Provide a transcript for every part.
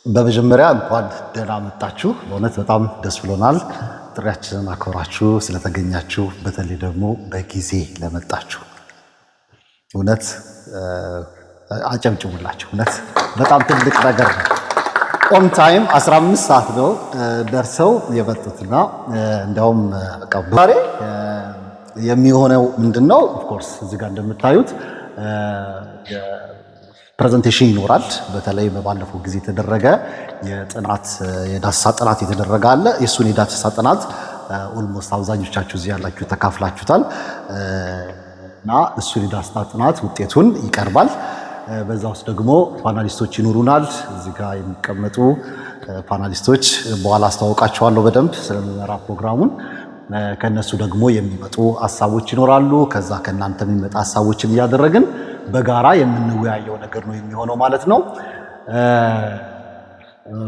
በመጀመሪያ እንኳን ደህና መጣችሁ። በእውነት በጣም ደስ ብሎናል፣ ጥሪያችንን አክብራችሁ ስለተገኛችሁ፣ በተለይ ደግሞ በጊዜ ለመጣችሁ እውነት አጨብጭቡላችሁ። እውነት በጣም ትልቅ ነገር ነው። On time 15 ሰዓት ነው ደርሰው የመጡትና እንዲያውም በቃ ዛሬ የሚሆነው ምንድን ነው? Of course እዚህ ጋር እንደምታዩት presentation ይኖራል። በተለይ በባለፈው ጊዜ የተደረገ የጥናት የዳሰሳ ጥናት የተደረገ አለ። የእሱን የዳሰሳ ጥናት almost አብዛኞቻችሁ እዚህ ያላችሁ ተካፍላችሁታል እና እሱን የዳሰሳ ጥናት ውጤቱን ይቀርባል። በዛ ውስጥ ደግሞ panelist ኦች ይኖሩናል። እዚህ ጋር የሚቀመጡ panelist ኦች በኋላ አስተዋውቃቸዋለሁ በደንብ ስለምመራ ፕሮግራሙን። ከነሱ ደግሞ የሚመጡ ሀሳቦች ይኖራሉ። ከዛ ከእናንተ የሚመጣ ሀሳቦችን እያደረግን በጋራ የምንወያየው ነገር ነው የሚሆነው ማለት ነው።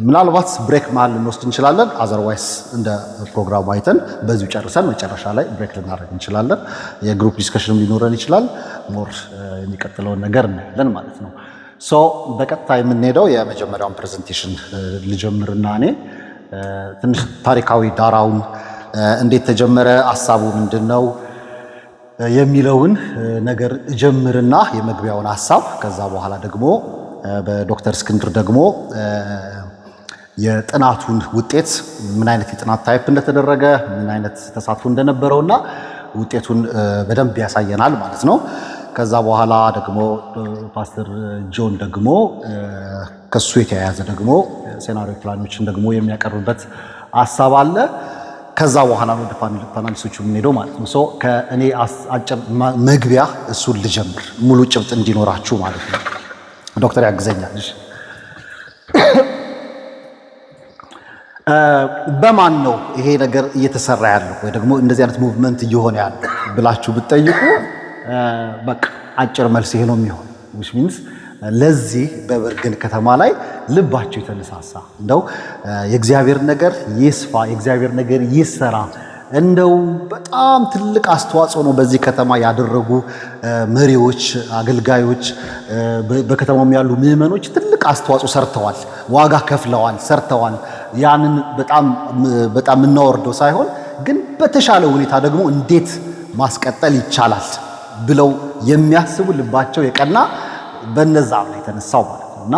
ምናልባት break መሀል ልንወስድ እንችላለን። Otherwise እንደ ፕሮግራሙ አይተን በዚሁ ጨርሰን መጨረሻ ላይ break ልናደርግ እንችላለን። የ group discussion ም ሊኖረን ይችላል። More የሚቀጥለውን ነገር እናያለን ማለት ነው። So በቀጥታ የምንሄደው የመጀመሪያውን presentation ልጀምርና እኔ ትንሽ ታሪካዊ ዳራውን እንዴት ተጀመረ፣ ሀሳቡ ምንድን ነው የሚለውን ነገር እጀምርና የመግቢያውን ሀሳብ ከዛ በኋላ ደግሞ በዶክተር እስክንድር ደግሞ የጥናቱን ውጤት ምን አይነት የጥናት type እንደተደረገ ምን አይነት ተሳትፎ እንደነበረውና ውጤቱን በደንብ ያሳየናል ማለት ነው። ከዛ በኋላ ደግሞ ፓስተር ጆን ደግሞ ከሱ የተያያዘ ደግሞ scenario plan ኦችን ደግሞ የሚያቀርብበት ሀሳብ አለ። ከዛ በኋላ ወደ panelist ኦቹ የምንሄደው ማለት ነው። So ከእኔ አጭር መግቢያ እሱን ልጀምር ሙሉ ጭብጥ እንዲኖራችሁ ማለት ነው። ዶክተር ያግዘኛል። በማን ነው ይሄ ነገር እየተሰራ ያለው ወይ ደግሞ እንደዚህ አይነት movement እየሆነ ያለው ብላችሁ ብትጠይቁ በቃ አጭር መልስ ይሄ ነው የሚሆን። Which means ለዚህ በበርገን ከተማ ላይ ልባቸው የተነሳሳ እንደው የእግዚአብሔር ነገር ይስፋ፣ የእግዚአብሔር ነገር ይሰራ፣ እንደው በጣም ትልቅ አስተዋጽኦ ነው በዚህ ከተማ ያደረጉ መሪዎች፣ አገልጋዮች፣ በከተማውም ያሉ ምዕመኖች ትልቅ አስተዋጽኦ ሰርተዋል፣ ዋጋ ከፍለዋል፣ ሰርተዋል። ያንን በጣም በጣም የምናወርደው ሳይሆን ግን በተሻለ ሁኔታ ደግሞ እንዴት ማስቀጠል ይቻላል ብለው የሚያስቡ ልባቸው የቀና በነዛ ነው የተነሳው ማለት ነው። እና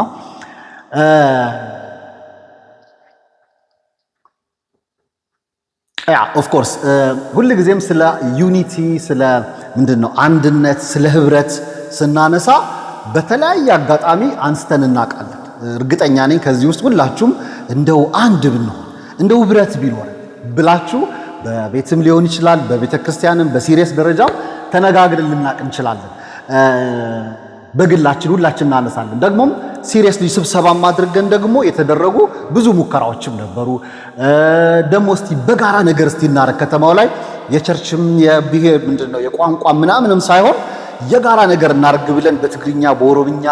yeah, of course ሁል ጊዜም ስለ unity፣ ስለ ምንድን ነው አንድነት፣ ስለ ህብረት ስናነሳ በተለያየ አጋጣሚ አንስተን እናውቃለን። እርግጠኛ ነኝ ከዚህ ውስጥ ሁላችሁም እንደው አንድ ብንሆን እንደው ህብረት ቢኖር ብላችሁ በቤትም ሊሆን ይችላል፣ በቤተ ክርስቲያንም በ serious ደረጃም ተነጋግረን ልናቅ እንችላለን። በግላችን ሁላችን እናነሳለን። ደግሞም seriously ስብሰባም አድርገን ደግሞ የተደረጉ ብዙ ሙከራዎችም ነበሩ። ደግሞ እስቲ በጋራ ነገር እስቲ እናረግ ከተማው ላይ የ church ም የብሔር ምንድን ነው የቋንቋ ምናምንም ሳይሆን የጋራ ነገር እናርግ ብለን በትግርኛ፣ በኦሮምኛ፣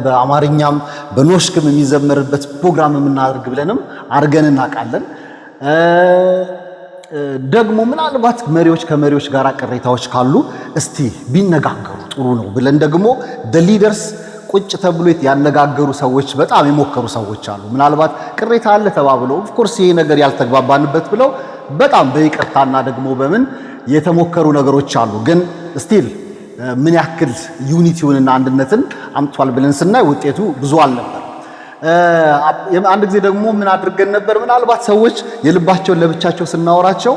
በአማርኛም በኖሽክም የሚዘመርበት ፕሮግራም የምናደርግ ብለንም አድርገን እናውቃለን። ደግሞ ምናልባት መሪዎች ከመሪዎች ጋር ቅሬታዎች ካሉ እስቲ ቢነጋገሩ ጥሩ ነው ብለን ደግሞ leaders ቁጭ ተብሎ ያነጋገሩ ሰዎች በጣም የሞከሩ ሰዎች አሉ። ምናልባት ቅሬታ አለ ተባብሎ of course ይሄ ነገር ያልተግባባንበት ብለው በጣም በይቅርታና ደግሞ በምን የተሞከሩ ነገሮች አሉ። ግን still ምን ያክል unity ውንና አንድነትን አምጥቷል ብለን ስናይ ውጤቱ ብዙ አልነበር። አንድ ጊዜ ደግሞ ምን አድርገን ነበር? ምናልባት ሰዎች የልባቸውን ለብቻቸው ስናወራቸው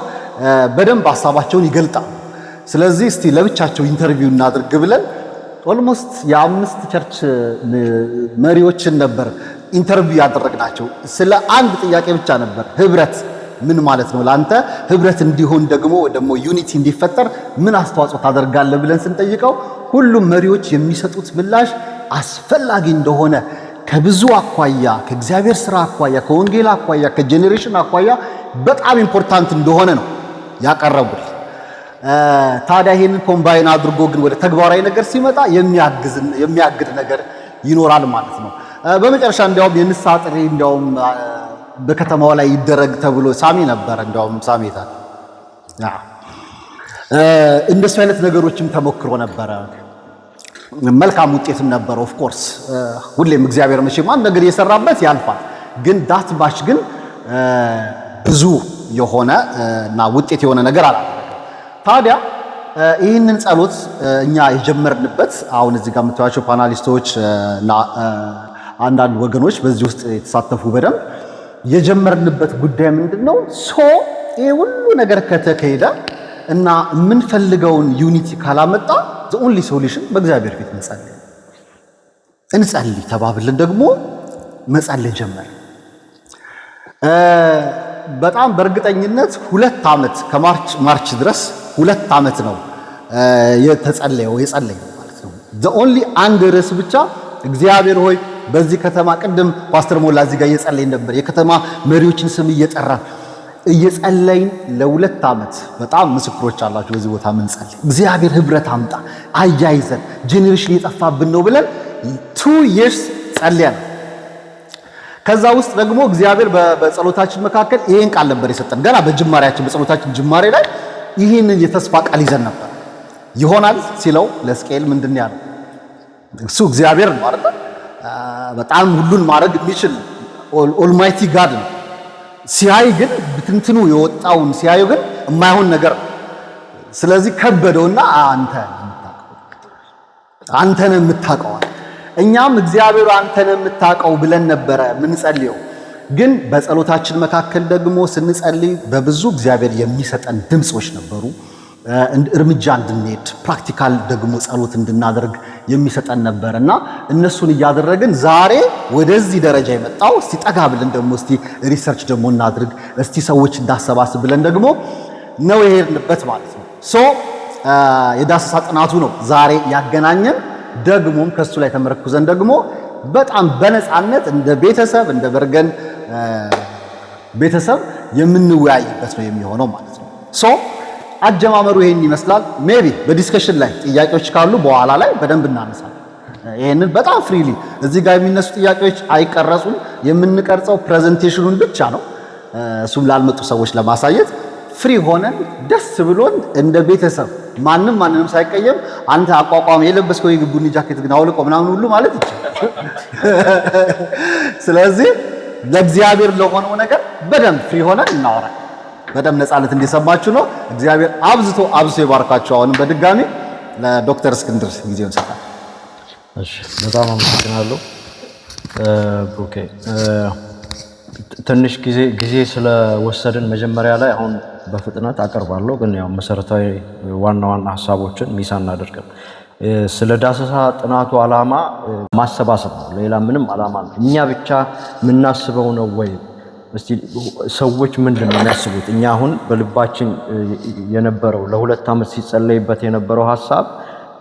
በደንብ ሀሳባቸውን ይገልጣሉ። ስለዚህ እስቲ ለብቻቸው interview እናድርግ ብለን almost የአምስት church መሪዎችን ነበር interview ያደረግናቸው። ስለ አንድ ጥያቄ ብቻ ነበር፣ ህብረት ምን ማለት ነው ለአንተ? ህብረት እንዲሆን ደግሞ ደግሞ unity እንዲፈጠር ምን አስተዋጽኦ ታደርጋለህ ብለን ስንጠይቀው ሁሉም መሪዎች የሚሰጡት ምላሽ አስፈላጊ እንደሆነ ከብዙ አኳያ፣ ከእግዚአብሔር ስራ አኳያ፣ ከወንጌል አኳያ፣ ከ generation አኳያ በጣም important እንደሆነ ነው ያቀረቡልን። ታዲያ ይሄንን combine አድርጎ ግን ወደ ተግባራዊ ነገር ሲመጣ የሚያግድ ነገር ይኖራል ማለት ነው። በመጨረሻ እንዲያውም የንስሐ ጥሪ እንዲያውም በከተማው ላይ ይደረግ ተብሎ ሳሚ ነበር። እንዲያውም ሳሜታ እንደሱ አይነት ነገሮችም ተሞክሮ ነበረ። መልካም ውጤትም ነበረ። Of course ሁሌም እግዚአብሔር መቼም አንድ ነገር እየሰራበት ያልፋል። ግን that much ግን ብዙ የሆነ እና ውጤት የሆነ ነገር አላደረገም። ታዲያ ይህንን ጸሎት እኛ የጀመርንበት፣ አሁን እዚህ ጋር የምታዩቸው panelist ኦች እና አንዳንድ ወገኖች በዚህ ውስጥ የተሳተፉ፣ በደንብ የጀመርንበት ጉዳይ ምንድን ነው? So ይሄ ሁሉ ነገር ከተካሄደ እና የምንፈልገውን unity ካላመጣ the only solution በእግዚአብሔር ፊት መጸለይ፣ እንጸልይ ተባብለን ደግሞ መጸለይ ጀመር። በጣም በእርግጠኝነት 2 ዓመት፣ ከ March ድረስ 2 ዓመት ነው የተጸለየው፣ የጸለየው ማለት ነው። The only አንድ ርዕስ ብቻ፣ እግዚአብሔር ሆይ በዚህ ከተማ፣ ቅድም ፓስተር ሞላ እዚህ ጋር እየጸለይን ነበር። የከተማ መሪዎችን ስም እየጠራን እየጸለይን ለ2 ዓመት፣ በጣም ምስክሮች አላችሁ በዚህ ቦታ፣ ምንጸልይ እግዚአብሔር ህብረት አምጣ፣ አያይዘን፣ generation እየጠፋብን ነው ብለን 2 years ጸልየን፣ ከዛ ውስጥ ደግሞ እግዚአብሔር በጸሎታችን መካከል ይሄን ቃል ነበር የሰጠን። ገና በጅማሬያችን፣ በጸሎታችን ጅማሬ ላይ ይህንን የተስፋ ቃል ይዘን ነበር። ይሆናል ሲለው ለሕዝቅኤል ምንድን ያለው? እሱ እግዚአብሔር ነው አይደል? በጣም ሁሉን ማድረግ የሚችል almighty God ነው። ሲያይ ግን ብትንትኑ የወጣውን ሲያዩ ግን የማይሆን ነገር ነው። ስለዚህ ከበደውና አንተ ነህ የምታውቀው፣ እኛም እግዚአብሔር አንተ ነህ የምታውቀው ብለን ነበረ ምንጸልየው። ግን በጸሎታችን መካከል ደግሞ ስንጸልይ በብዙ እግዚአብሔር የሚሰጠን ድምፆች ነበሩ። እርምጃ እንድንሄድ፣ practical ደግሞ ጸሎት እንድናደርግ የሚሰጠን ነበር እና እነሱን እያደረግን ዛሬ ወደዚህ ደረጃ የመጣው፣ እስቲ ጠጋ ብለን ደግሞ እስቲ research ደግሞ እናድርግ፣ እስቲ ሰዎች እንዳሰባስብ ብለን ደግሞ ነው የሄድንበት ማለት ነው። So የዳሰሳ ጥናቱ ነው ዛሬ ያገናኘን። ደግሞም ከሱ ላይ ተመርኩዘን ደግሞ በጣም በነፃነት እንደ ቤተሰብ፣ እንደ በርገን ቤተሰብ የምንወያይበት ነው የሚሆነው ማለት ነው። So አጀማመሩ ይሄን ይመስላል። Maybe በ discussion ላይ ጥያቄዎች ካሉ በኋላ ላይ በደንብ እናነሳለን። ይሄንን በጣም freely እዚህ ጋር የሚነሱ ጥያቄዎች አይቀረጹም። የምንቀርጸው presentation ኑን ብቻ ነው። እሱም ላልመጡ ሰዎች ለማሳየት፣ free ሆነን ደስ ብሎን እንደ ቤተሰብ ማንም ማንንም ሳይቀየም፣ አንተ አቋቋም የለበስከው የቡኒ ጃኬት ግን አውልቆ ምናምን ሁሉ ማለት ይቻላል። ስለዚህ ለእግዚአብሔር ለሆነው ነገር በደንብ free ሆነን እናወራለን። በደንብ ነፃነት እንዲሰማችሁ ነው። እግዚአብሔር አብዝቶ አብዝቶ ይባርካችሁ። አሁንም በድጋሚ ለዶክተር እስክንድር ጊዜውን ሰጣል። እሺ፣ በጣም አመሰግናለሁ። Okay፣ ትንሽ ጊዜ ስለወሰድን መጀመሪያ ላይ አሁን በፍጥነት አቀርባለሁ፣ ግን ያው መሰረታዊ ዋና ዋና ሀሳቦችን miss አናደርግም። ስለ ዳሰሳ ጥናቱ ዓላማ ማሰባሰብ ነው። ሌላ ምንም ዓላማ ነው። እኛ ብቻ የምናስበው ነው ወይ? እስቲ ሰዎች ምንድን ነው የሚያስቡት? እኛ አሁን በልባችን የነበረው፣ ለ2 ዓመት ሲጸለይበት የነበረው ሀሳብ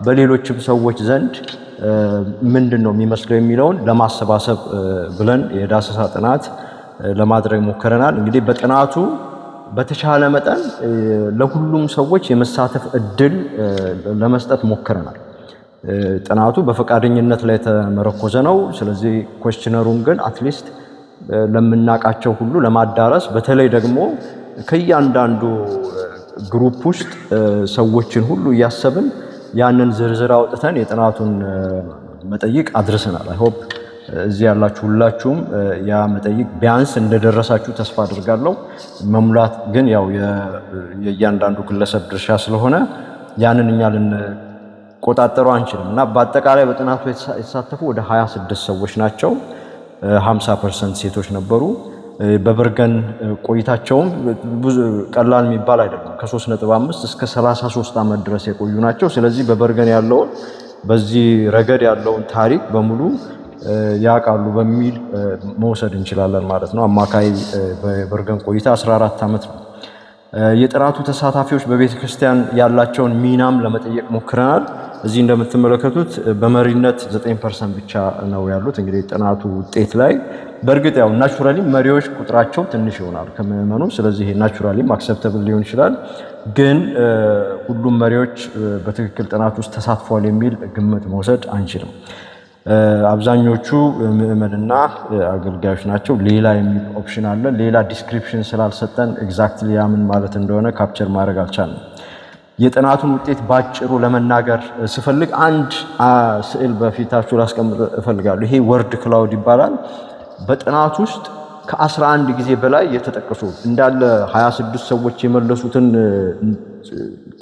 በሌሎችም ሰዎች ዘንድ ምንድን ነው የሚመስለው የሚለውን ለማሰባሰብ ብለን የዳሰሳ ጥናት ለማድረግ ሞክረናል። እንግዲህ በጥናቱ በተቻለ መጠን ለሁሉም ሰዎች የመሳተፍ እድል ለመስጠት ሞክረናል። ጥናቱ በፈቃደኝነት ላይ የተመረኮዘ ነው። ስለዚህ questionnaire ኡን ግን at least ለምናውቃቸው ሁሉ ለማዳረስ፣ በተለይ ደግሞ ከእያንዳንዱ group ውስጥ ሰዎችን ሁሉ እያሰብን ያንን ዝርዝር አውጥተን የጥናቱን መጠይቅ አድርሰናል። I hope እዚህ ያላችሁ ሁላችሁም ያ መጠይቅ ቢያንስ እንደደረሳችሁ ተስፋ አድርጋለሁ። መሙላት ግን ያው የእያንዳንዱ ግለሰብ ድርሻ ስለሆነ ያንን እኛ ልንቆጣጠረው አንችልም እና በአጠቃላይ በጥናቱ የተሳተፉ ወደ 26 ሰዎች ናቸው። 50% ሴቶች ነበሩ። በበርገን ቆይታቸውም ብዙ ቀላል የሚባል አይደለም። ከ3.5 እስከ 33 ዓመት ድረስ የቆዩ ናቸው። ስለዚህ በበርገን ያለውን፣ በዚህ ረገድ ያለውን ታሪክ በሙሉ ያውቃሉ በሚል መውሰድ እንችላለን ማለት ነው። አማካይ በበርገን ቆይታ 14 ዓመት ነው። የጥናቱ ተሳታፊዎች በቤተ ክርስቲያን ያላቸውን ሚናም ለመጠየቅ ሞክረናል። እዚህ እንደምትመለከቱት በመሪነት 9% ብቻ ነው ያሉት። እንግዲህ ጥናቱ ውጤት ላይ በእርግጥ ያው naturally መሪዎች ቁጥራቸው ትንሽ ይሆናል ከምዕመኑ። ስለዚህ naturally ም acceptable ሊሆን ይችላል። ግን ሁሉም መሪዎች በትክክል ጥናት ውስጥ ተሳትፏል የሚል ግምት መውሰድ አንችልም። አብዛኞቹ ምዕመንና አገልጋዮች ናቸው። ሌላ የሚል option አለ። ሌላ description ስላልሰጠን exactly ያ ምን ማለት እንደሆነ capture ማድረግ አልቻልንም። የጥናቱን ውጤት ባጭሩ ለመናገር ስፈልግ አንድ ስዕል በፊታችሁ ላስቀምጥ እፈልጋለሁ። ይሄ word cloud ይባላል። በጥናት ውስጥ ከ11 ጊዜ በላይ የተጠቀሱ እንዳለ 26 ሰዎች የመለሱትን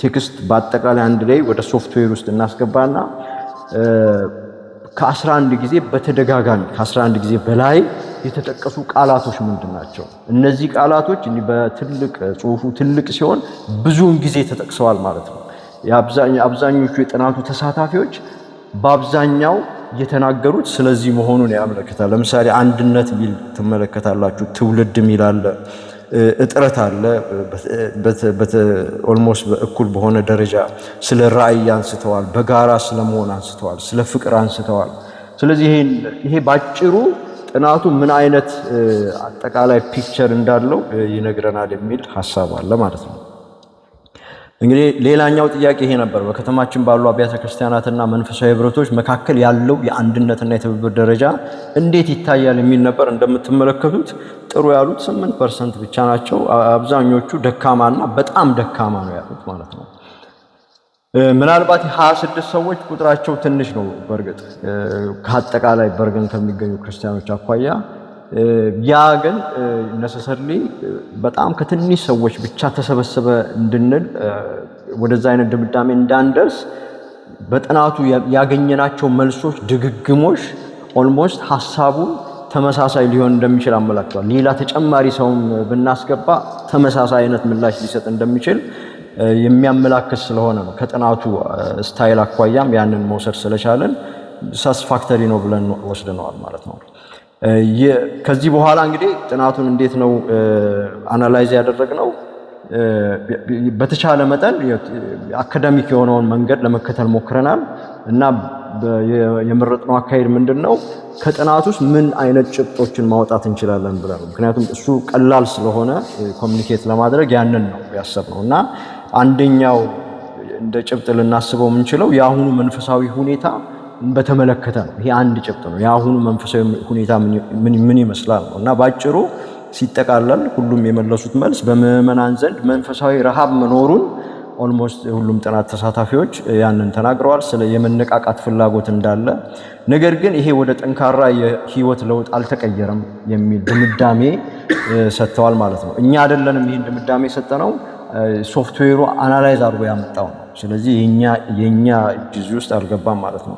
text በአጠቃላይ አንድ ላይ ወደ ሶፍትዌር ውስጥ እናስገባና ከ11 ጊዜ በተደጋጋሚ ከ11 ጊዜ በላይ የተጠቀሱ ቃላቶች ምንድን ናቸው? እነዚህ ቃላቶች እንዲህ በትልቅ ጽሁፉ ትልቅ ሲሆን ብዙውን ጊዜ ተጠቅሰዋል ማለት ነው። አብዛኞቹ የጥናቱ ተሳታፊዎች በአብዛኛው የተናገሩት ስለዚህ መሆኑን ያመለክታል። ለምሳሌ አንድነት ሚል ትመለከታላችሁ፣ ትውልድ ሚል አለ፣ እጥረት አለ። Almost እኩል በሆነ ደረጃ ስለ ራዕይ አንስተዋል፣ በጋራ ስለመሆን አንስተዋል፣ ስለ ፍቅር አንስተዋል። ስለዚህ ይሄ ባጭሩ ጥናቱ ምን አይነት አጠቃላይ picture እንዳለው ይነግረናል የሚል ሀሳብ አለ ማለት ነው። እንግዲህ ሌላኛው ጥያቄ ይሄ ነበር። በከተማችን ባሉ አብያተ ክርስቲያናትና መንፈሳዊ ህብረቶች መካከል ያለው የአንድነትና የትብብር ደረጃ እንዴት ይታያል የሚል ነበር። እንደምትመለከቱት ጥሩ ያሉት 8% ብቻ ናቸው። አብዛኞቹ ደካማና በጣም ደካማ ነው ያሉት ማለት ነው። ምናልባት 26 ሰዎች ቁጥራቸው ትንሽ ነው። በእርግጥ ከአጠቃላይ በርገን ከሚገኙ ክርስቲያኖች አኳያ ያ ግን necessarily በጣም ከትንሽ ሰዎች ብቻ ተሰበሰበ እንድንል ወደዛ አይነት ድምዳሜ እንዳንደርስ በጥናቱ ያገኘናቸው መልሶች ድግግሞሽ almost ሀሳቡ ተመሳሳይ ሊሆን እንደሚችል አመላክቷል። ሌላ ተጨማሪ ሰውም ብናስገባ ተመሳሳይ አይነት ምላሽ ሊሰጥ እንደሚችል የሚያመላክት ስለሆነ ነው። ከጥናቱ style አኳያም ያንን መውሰድ ስለቻለን satisfactory ነው ብለን ወስደነዋል ማለት ነው። ከዚህ በኋላ እንግዲህ ጥናቱን እንዴት ነው analyze ያደረግነው? በተቻለ መጠን academic የሆነውን መንገድ ለመከተል ሞክረናል እና የመረጥነው አካሄድ ምንድን ነው? ከጥናት ውስጥ ምን አይነት ጭብጦችን ማውጣት እንችላለን ብለን ነው። ምክንያቱም እሱ ቀላል ስለሆነ communicate ለማድረግ ያንን ነው ያሰብነው እና አንደኛው እንደ ጭብጥ ልናስበው የምንችለው የአሁኑ መንፈሳዊ ሁኔታ በተመለከተ ነው። ይሄ አንድ ጭብጥ ነው። የአሁኑ መንፈሳዊ ሁኔታ ምን ይመስላል ነው እና ባጭሩ ሲጠቃለል ሁሉም የመለሱት መልስ በምዕመናን ዘንድ መንፈሳዊ ረሃብ መኖሩን almost ሁሉም ጥናት ተሳታፊዎች ያንን ተናግረዋል። ስለ የመነቃቃት ፍላጎት እንዳለ፣ ነገር ግን ይሄ ወደ ጠንካራ የህይወት ለውጥ አልተቀየረም የሚል ድምዳሜ ሰጥተዋል ማለት ነው። እኛ አይደለንም ይህን ድምዳሜ የሰጠነው፣ ሶፍትዌሩ analyze አድርጎ ያመጣው ነው። ስለዚህ የኛ እጅ እዚህ ውስጥ አልገባም ማለት ነው።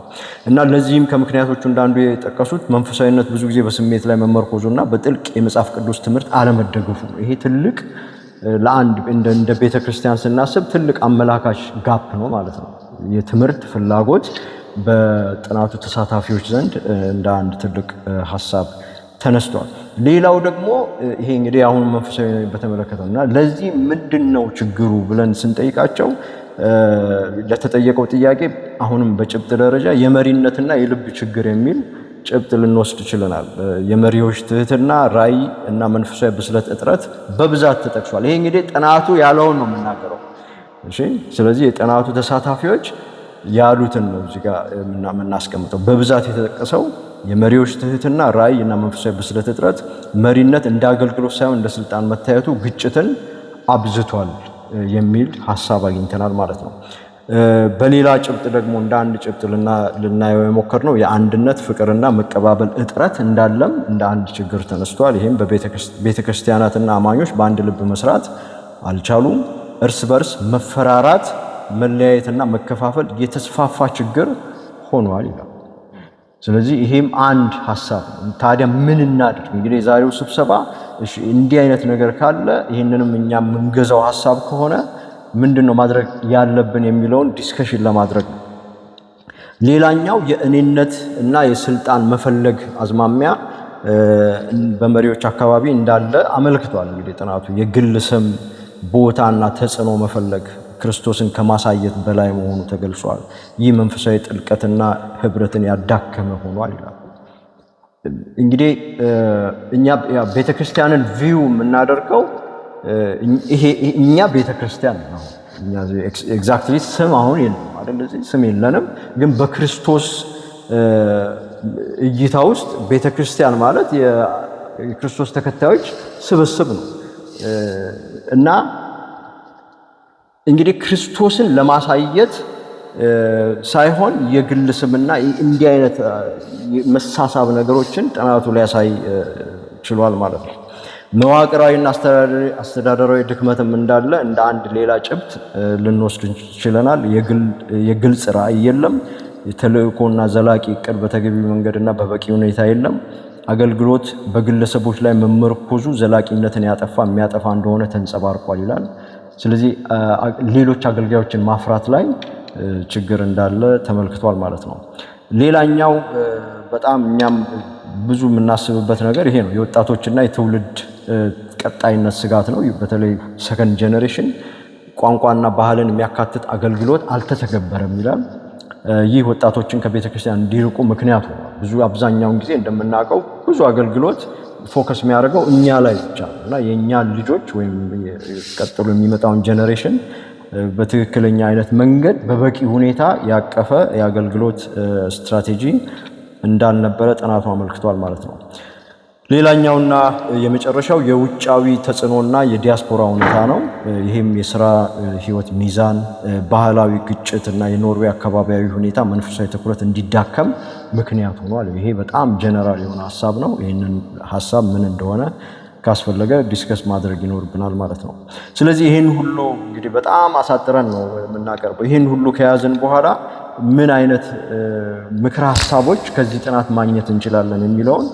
እና ለዚህም ከምክንያቶቹ እንዳንዱ የጠቀሱት መንፈሳዊነት ብዙ ጊዜ በስሜት ላይ መመርኮዙ እና በጥልቅ የመጽሐፍ ቅዱስ ትምህርት አለመደገፉ ነው። ይሄ ትልቅ ለአንድ እንደ ቤተ ክርስቲያን ስናስብ ትልቅ አመላካች gap ነው ማለት ነው። የትምህርት ፍላጎት በጥናቱ ተሳታፊዎች ዘንድ እንደ አንድ ትልቅ ሀሳብ ተነስቷል። ሌላው ደግሞ ይሄ እንግዲህ አሁን መንፈሳዊ በተመለከተ እና ለዚህ ምንድን ነው ችግሩ ብለን ስንጠይቃቸው ለተጠየቀው ጥያቄ አሁንም በጭብጥ ደረጃ የመሪነትና የልብ ችግር የሚል ጭብጥ ልንወስድ ችለናል። የመሪዎች ትህትና፣ ራዕይ እና መንፈሳዊ ብስለት እጥረት በብዛት ተጠቅሷል። ይሄ እንግዲህ ጥናቱ ያለውን ነው የምናገረው። እሺ፣ ስለዚህ የጥናቱ ተሳታፊዎች ያሉትን ነው እዚህ ጋር የምናስቀምጠው። በብዛት የተጠቀሰው የመሪዎች ትህትና፣ ራዕይ እና መንፈሳዊ ብስለት እጥረት፣ መሪነት እንደ አገልግሎት ሳይሆን እንደ ስልጣን መታየቱ ግጭትን አብዝቷል የሚል ሀሳብ አግኝተናል ማለት ነው። በሌላ ጭብጥ ደግሞ እንደ አንድ ጭብጥ ልናየው የሞከርነው የአንድነት ፍቅርና መቀባበል እጥረት እንዳለም እንደ አንድ ችግር ተነስቷል። ይህም በቤተክርስቲያናትና አማኞች በአንድ ልብ መስራት አልቻሉም። እርስ በርስ መፈራራት፣ መለያየትና መከፋፈል የተስፋፋ ችግር ሆኗል ይላል። ስለዚህ ይሄም አንድ ሀሳብ ነው። ታዲያ ምን እናድርግ? እንግዲህ የዛሬው ስብሰባ እንዲህ አይነት ነገር ካለ ይህንንም እኛ የምንገዛው ሀሳብ ከሆነ ምንድን ነው ማድረግ ያለብን የሚለውን discussion ለማድረግ ነው። ሌላኛው የእኔነት እና የስልጣን መፈለግ አዝማሚያ በመሪዎች አካባቢ እንዳለ አመልክቷል። እንግዲህ ጥናቱ የግል ስም ቦታና ተጽዕኖ መፈለግ ክርስቶስን ከማሳየት በላይ መሆኑ ተገልጿል። ይህ መንፈሳዊ ጥልቀትና ህብረትን ያዳከመ ሆኗል ይላል። እንግዲህ እኛ ቤተክርስቲያንን view የምናደርገው ይሄ እኛ ቤተክርስቲያን ነው። እኛ exactly ስም አሁን የለም አይደል? ስም የለንም፣ ግን በክርስቶስ እይታ ውስጥ ቤተክርስቲያን ማለት የክርስቶስ ተከታዮች ስብስብ ነው እና እንግዲህ ክርስቶስን ለማሳየት ሳይሆን የግል ስምና እንዲህ አይነት መሳሳብ ነገሮችን ጥናቱ ሊያሳይ ችሏል ማለት ነው። መዋቅራዊና አስተዳደራዊ ድክመትም እንዳለ እንደ አንድ ሌላ ጭብጥ ልንወስድ ችለናል። የግልጽ ራዕይ የለም። የተልእኮና ዘላቂ እቅድ በተገቢ መንገድና በበቂ ሁኔታ የለም። አገልግሎት በግለሰቦች ላይ መመርኮዙ ዘላቂነትን የሚያጠፋ እንደሆነ ተንጸባርቋል ይላል። ስለዚህ ሌሎች አገልጋዮችን ማፍራት ላይ ችግር እንዳለ ተመልክቷል ማለት ነው። ሌላኛው በጣም እኛም ብዙ የምናስብበት ነገር ይሄ ነው። የወጣቶችና የትውልድ ቀጣይነት ስጋት ነው። በተለይ second generation ቋንቋና ባህልን የሚያካትት አገልግሎት አልተተገበረም ይላል። ይህ ወጣቶችን ከቤተክርስቲያን እንዲርቁ ምክንያት ሆኗል። ብዙ አብዛኛውን ጊዜ እንደምናውቀው ብዙ አገልግሎት focus የሚያደርገው እኛ ላይ ብቻ ነው እና የእኛ ልጆች ወይም ቀጥሎ የሚመጣውን generation በትክክለኛ አይነት መንገድ በበቂ ሁኔታ ያቀፈ የአገልግሎት ስትራቴጂ እንዳልነበረ ጥናቱ አመልክቷል ማለት ነው። ሌላኛውና የመጨረሻው የውጫዊ ተጽዕኖና የዲያስፖራ ሁኔታ ነው። ይህም የስራ ህይወት ሚዛን፣ ባህላዊ ግጭት እና የኖርዌይ አካባቢያዊ ሁኔታ መንፈሳዊ ትኩረት እንዲዳከም ምክንያት ሆኗል። ይሄ በጣም ጀነራል የሆነ ሀሳብ ነው። ይህንን ሀሳብ ምን እንደሆነ ካስፈለገ discuss ማድረግ ይኖርብናል ማለት ነው። ስለዚህ ይህን ሁሉ እንግዲህ በጣም አሳጥረን ነው የምናቀርበው። ይህን ሁሉ ከያዝን በኋላ ምን አይነት ምክረ ሀሳቦች ከዚህ ጥናት ማግኘት እንችላለን የሚለውን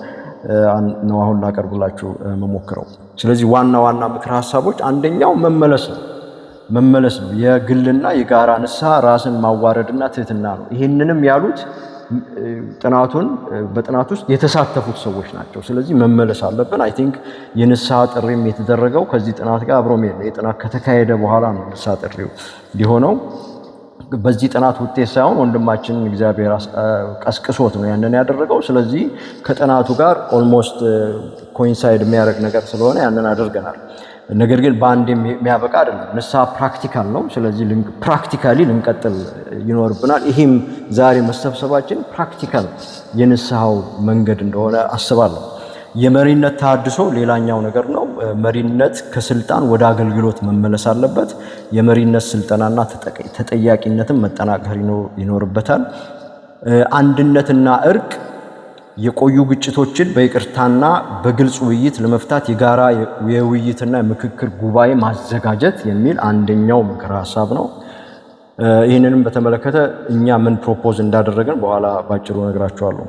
ነው አሁን ላቀርብላችሁ የምሞክረው። ስለዚህ ዋና ዋና ምክረ ሀሳቦች አንደኛው መመለስ ነው። መመለስ ነው። የግልና የጋራ ንስሐ፣ ራስን ማዋረድና ትህትና ነው። ይህንንም ያሉት ጥናቱን በጥናት ውስጥ የተሳተፉት ሰዎች ናቸው። ስለዚህ መመለስ አለብን። I think የንስሐ ጥሪም የተደረገው ከዚህ ጥናት ጋር አብሮ መሄድ ነው። የጥናት ከተካሄደ በኋላ ነው ንስሐ ጥሪው ሊሆነው። በዚህ ጥናት ውጤት ሳይሆን ወንድማችን እግዚአብሔር ቀስቅሶት ነው ያንን ያደረገው። ስለዚህ ከጥናቱ ጋር almost coincide የሚያደርግ ነገር ስለሆነ ያንን አድርገናል። ነገር ግን በአንድ የሚያበቃ አይደለም። ንስሐ practical ነው። ስለዚህ practically ልንቀጥል ይኖርብናል። ይሄም ዛሬ መሰብሰባችን practical የንስሐው መንገድ እንደሆነ አስባለሁ። የመሪነት ተሃድሶ ሌላኛው ነገር ነው። መሪነት ከስልጣን ወደ አገልግሎት መመለስ አለበት። የመሪነት ስልጠናና ተጠያቂነትን መጠናከር ይኖርበታል። አንድነትና እርቅ፣ የቆዩ ግጭቶችን በይቅርታና በግልጽ ውይይት ለመፍታት የጋራ የውይይትና የምክክር ጉባኤ ማዘጋጀት የሚል አንደኛው ምክር ሀሳብ ነው። ይህንንም በተመለከተ እኛ ምን propose እንዳደረግን በኋላ ባጭሩ እነግራችኋለሁ።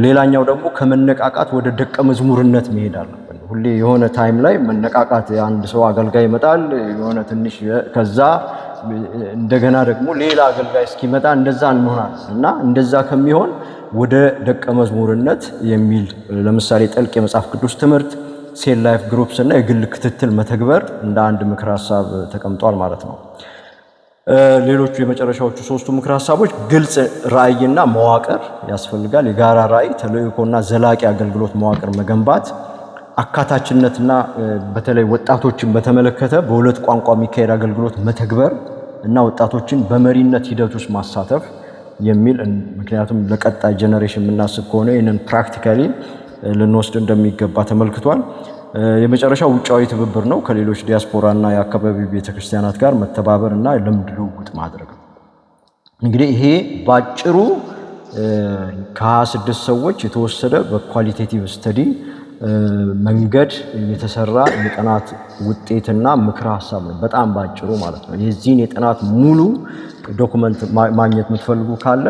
ሌላኛው ደግሞ ከመነቃቃት ወደ ደቀ መዝሙርነት መሄድ አለብን። ሁሌ የሆነ time ላይ መነቃቃት፣ አንድ ሰው አገልጋይ ይመጣል፣ የሆነ ትንሽ፣ ከዛ እንደገና ደግሞ ሌላ አገልጋይ እስኪመጣ እንደዛ እንሆናለን እና እንደዛ ከሚሆን ወደ ደቀ መዝሙርነት የሚል፣ ለምሳሌ ጥልቅ የመጽሐፍ ቅዱስ ትምህርት፣ cell life groups እና የግል ክትትል መተግበር እንደ አንድ ምክር ሀሳብ ተቀምጧል ማለት ነው። ሌሎቹ የመጨረሻዎቹ ሶስቱ ምክር ሀሳቦች ግልጽ ራዕይና መዋቅር ያስፈልጋል። የጋራ ራዕይ፣ ተልእኮና ዘላቂ አገልግሎት መዋቅር መገንባት፣ አካታችነትና በተለይ ወጣቶችን በተመለከተ በሁለት ቋንቋ የሚካሄድ አገልግሎት መተግበር እና ወጣቶችን በመሪነት ሂደት ውስጥ ማሳተፍ የሚል፣ ምክንያቱም ለቀጣይ generation የምናስብ ከሆነ ይህንን practically ልንወስድ እንደሚገባ ተመልክቷል። የመጨረሻው ውጫዊ ትብብር ነው። ከሌሎች ዲያስፖራና የአካባቢ ቤተክርስቲያናት ጋር መተባበር እና ልምድ ልውውጥ ማድረግ ነው። እንግዲህ ይሄ ባጭሩ ከ26 ሰዎች የተወሰደ በ qualitative study መንገድ የተሰራ የጥናት ውጤትና ምክረ ሀሳብ ነው። በጣም ባጭሩ ማለት ነው። የዚህን የጥናት ሙሉ document ማግኘት የምትፈልጉ ካለ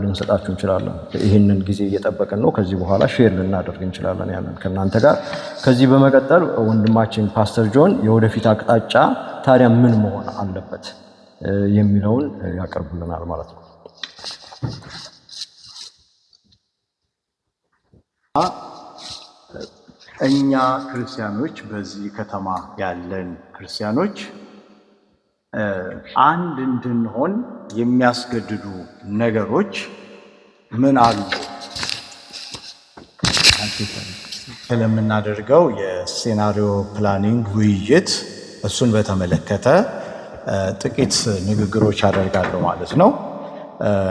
ልንሰጣችሁ እንችላለን። ይህንን ጊዜ እየጠበቅን ነው። ከዚህ በኋላ share ልናደርግ እንችላለን ያለን ከእናንተ ጋር። ከዚህ በመቀጠል ወንድማችን ፓስተር ጆን የወደፊት አቅጣጫ ታዲያ ምን መሆን አለበት የሚለውን ያቀርቡልናል ማለት ነው። እኛ ክርስቲያኖች፣ በዚህ ከተማ ያለን ክርስቲያኖች አንድ እንድንሆን የሚያስገድዱ ነገሮች ምን አሉ? ስለምናደርገው የ scenario planning ውይይት እሱን በተመለከተ ጥቂት ንግግሮች አደርጋለሁ ማለት ነው።